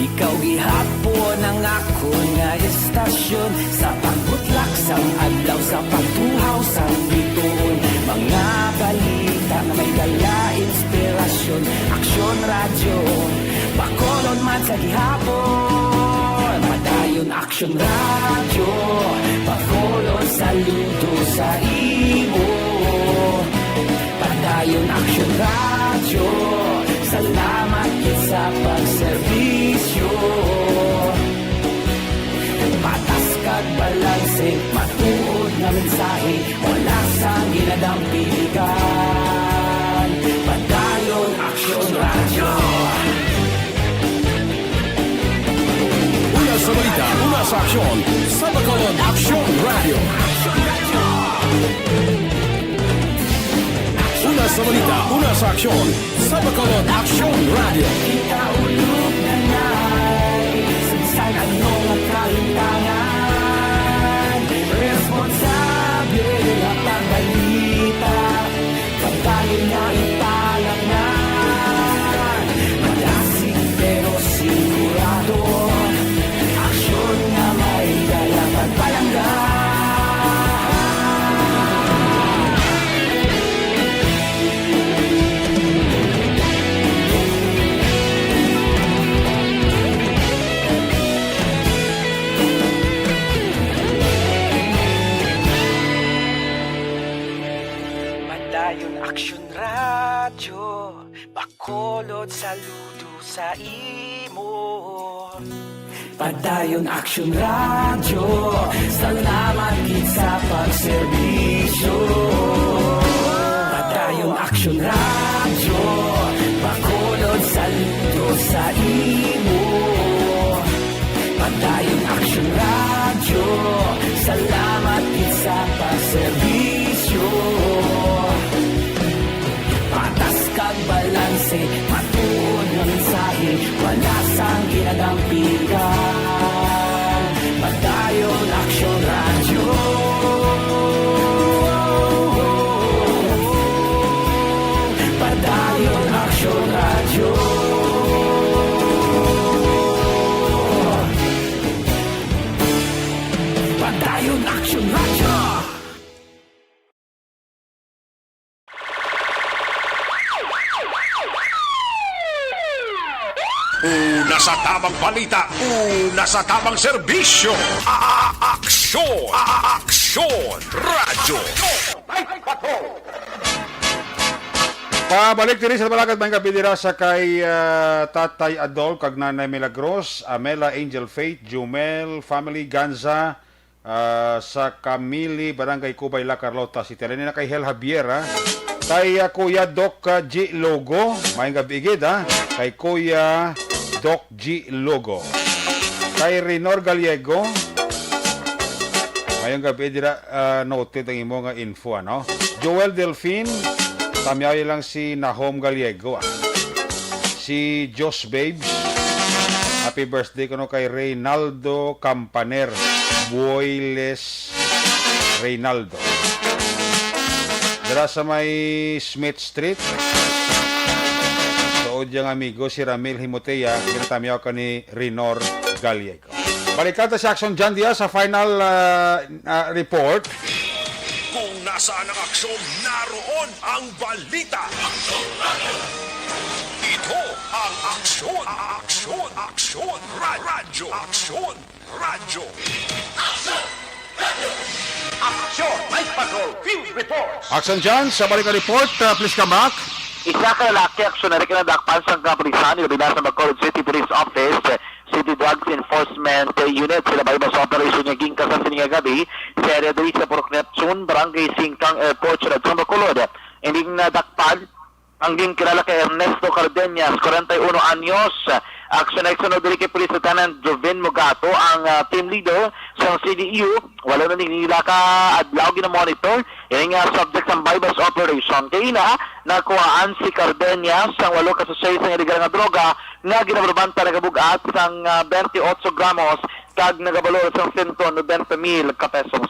ikaw gihapon ang akon nga istasyon. Sa pagbutlak sang adlaw, sa pagtuhaw sang bituon, mga balita nga may dala inspirasyon. Aksyon Radyo, Bacolod man sa gihapon. Padayon Aksyon Radyo, Bacolod, saludo sa imo. Padayon Aksyon Radyo, salamat gid sa pagserbisyo. Patas kag balanse, matuod nga mensahe, wala sang ginadampigan. Padayon Aksyon Radyo. Una sa balita, una sa aksyon, sa Bacolod Aksyon Radyo. Una sa balita, una sa aksyon, sa Bacolod Aksyon Radyo. Kita ulog na na'y sa ano nga kahitangan. Responsable nga pagbalita, pagdayon nga ipalangnan. Madasig pero sigurado, aksyon nga may dala pagpalangga. Padayon Aksyon Radyo, Bacolod, saludo sa imo. Padayon Aksyon Radyo, salamat gid sa pagserbisyo. Padayon Aksyon Radyo, Bacolod, saludo sa imo. Padayon Aksyon Radyo, salamat gid sa pagserbisyo. Patas kag balanse, matuod nga mensahe, wala sang ginadampigan. Padayon Aksyon Radyo. Padayon Aksyon Radyo. Padayon Aksyon Radyo. Una sa tamang balita, una sa tamang serbisyo. A-, a-, aksyon, a-, a-, aksyon, radyo. Pabalik diri sa Malagad, may kapidira sa kay, ah, Tatay Adol kag Nanay Milagros, Amela, Angel Faith, Jumel, family, Ganza, ah, sa Camili, Barangay Cubay, La Carlota City. Alin na kay Hel Javier, ha? Kay, ah, Kuya Doc, ah, G Logo, maayong gabi gid, ha. Kay Kuya Doc G Logo. Kay Renor Gallego, maayong gabi dira, ah, noted ang imo nga info, ano. Joel Delfin, tamyaw lang si Nahom Gallego, ah. Si Josh Babes, happy birthday kuno kay Reynaldo Campaner, Boyles Reynaldo. Dira sa may Smith Street, tuod yang amigo si Ramil Himotea, ginatamyaw ka ni Rinor Gallego. Balikan ta si Action John Diaz sa final, ah, ah, report. Kung nasaan ang aksyon, naroon ang balita. Ito ang Aksyon, Aksyon, Aksyon, Ra-, Radyo, Aksyon, Radyo. Action Night Patrol Field Reports. Action John, sa balik nga report, ah, please come back. Isa ka lalaki, aksyon na rin kinadakpan sang kapulisan, nilabi na sa Bacolod City Police Office, City Drugs Enforcement Unit. Sila bay sa operasyon nga ginka sa sini nga gabi, sa area diri sa Purok Neptune, Barangay Singkang Airport, Siyudad sang Bacolod. Ining nadakpan ang ginkilala kay Ernesto Cardenas, kwarenta y uno anyos, aksyon na sunod diri kay Police Lieutenant Jovin Mogato, ang, ah, team leader sang C D E U. Walo na nila ka adlaw ginamonitor ini nga subject sang buy-bust operation. Kay ina, nakuhaan si Cardenas sang walo ka sachet sang illegal nga droga nga ginabalubanta nagabug-at sang, ah, twenty-eight gramos kag nagabalor sang sento noventa mil ka pesos.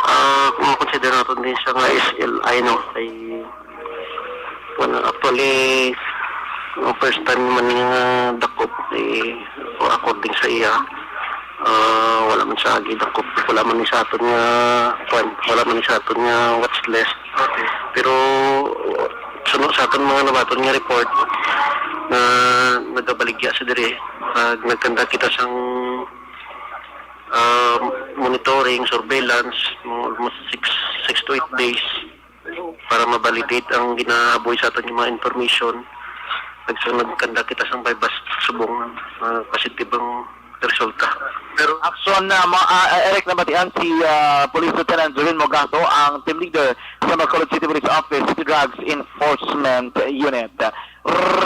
Ah, kung makonsidera naton din siya nga S L I, no, kay, well, actually, ang first time man niya nga dakop, eh, according sa iya, ah, wala man siya gidakop, wala man ni sa aton nga, kwan, wala man ni sa aton nga watch list. Okay. Pero, suno sa aton mga nabaton nga report, na nagabaligya sa diri, pag nagkanda kita sang ah, monitoring, surveillance, mga almost six, six to eight days para ma-validate ang ginaaboy sa aton nga mga information. Nagsa-, nagkanda kita sang buy-bust subong, ah, positive ang resulta. Pero aksyon na, ma-, ah, ah, Eric, nabatian si, ah, Police Lieutenant Jorin Mogato, ang team leader sa Bacolod City Police Office Drugs Enforcement Unit.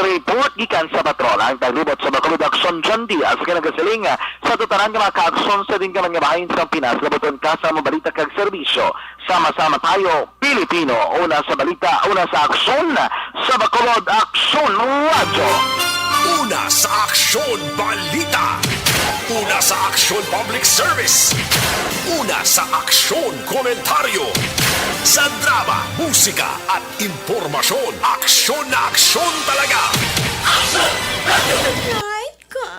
Report gikan sa patrol, ang taglibot sa Bacolod Aksyon John Diaz nga nagasiling, ah, sa tanan nga mga kaaksyon sa din ka man nga bahin sa Pinas, labuton ka sa mga balita kag serbisyo. Sama-sama tayo, Pilipino. Una sa balita, una sa aksyon, sa Bacolod Aksyon Radyo. Una sa aksyon, balita. Una sa aksyon, public service. Una sa aksyon, komentaryo. Sa drama, musika, at impormasyon, aksyon na aksyon talaga. Aksyon! Radyo! Night ka.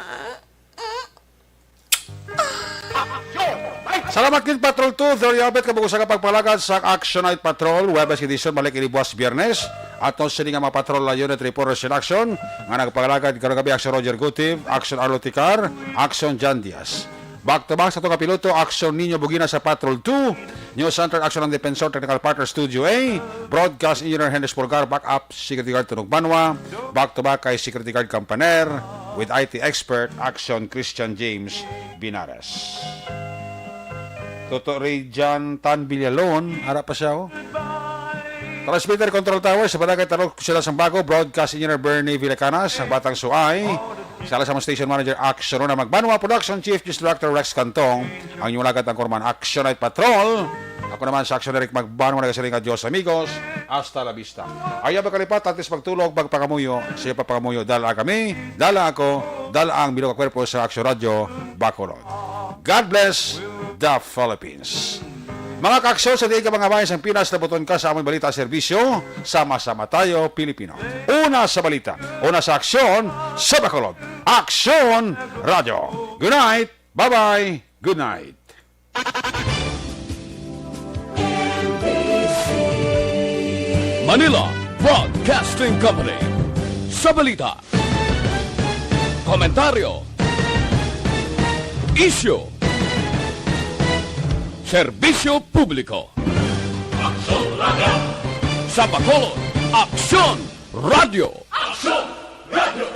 Salamat gid, Patrol two. There you have it, kabug-usan nga pagpalagad sa Action Night Patrol, Huwebes edition, balik ini buwas Biyernes. Aton sini nga mga patrol, unit reporters in action, nga nagpalagad karong gabi, Action Roger Gutiv, Action Arlo Ticar, Action John Diaz. Back to back sa aton kapiloto, Action Nino Bugina sa Patrol two, News Center, Action ang Defensor, Technical Partner, Studio A, Broadcast Engineer Henry Pulgar, Backup Security Guard Tunog Banwa, back to back kay Security Guard Campaner, with I T Expert, Action Christian James Binares. Toto Ray Jan Tan Villalon, ara pa siya, oh. Transmitter Control Tower sa Barangay Tarok, Sila Sambago, Broadcast Engineer Bernie Villacanas, ang Batang Suay, sa alas sa Station Manager, Action Rona Magbanwa, Production Chief, News Director Rex Cantong, ang inyong lagad ang kurman, Action Night Patrol. Ako naman sa Action Eric Magbanwa, nagasiling nga Dios amigos, hasta la vista. Ayaw makalipat, antes magtulog, magpangamuyo, sa iyo pa pangamuyo, dala kami, dala ako, dala ang bilog nga kwerpo sa Action Radio, Bacolod. God bless the Philippines. Mga kaaksyon sa diin ka mga bayan sang Pinas, nabuton ka sa among balita serbisyo, sama-sama tayo, Pilipino. Una sa balita, una sa aksyon, sa Bacolod. Aksyon Radio. Good night. Bye-bye. Good night. Manila Broadcasting Company. Sa balita, komentaryo, isyu, serbisyo publiko. Aksyon Radio. Sa Bacolod, Aksyon Radio. Aksyon Radio.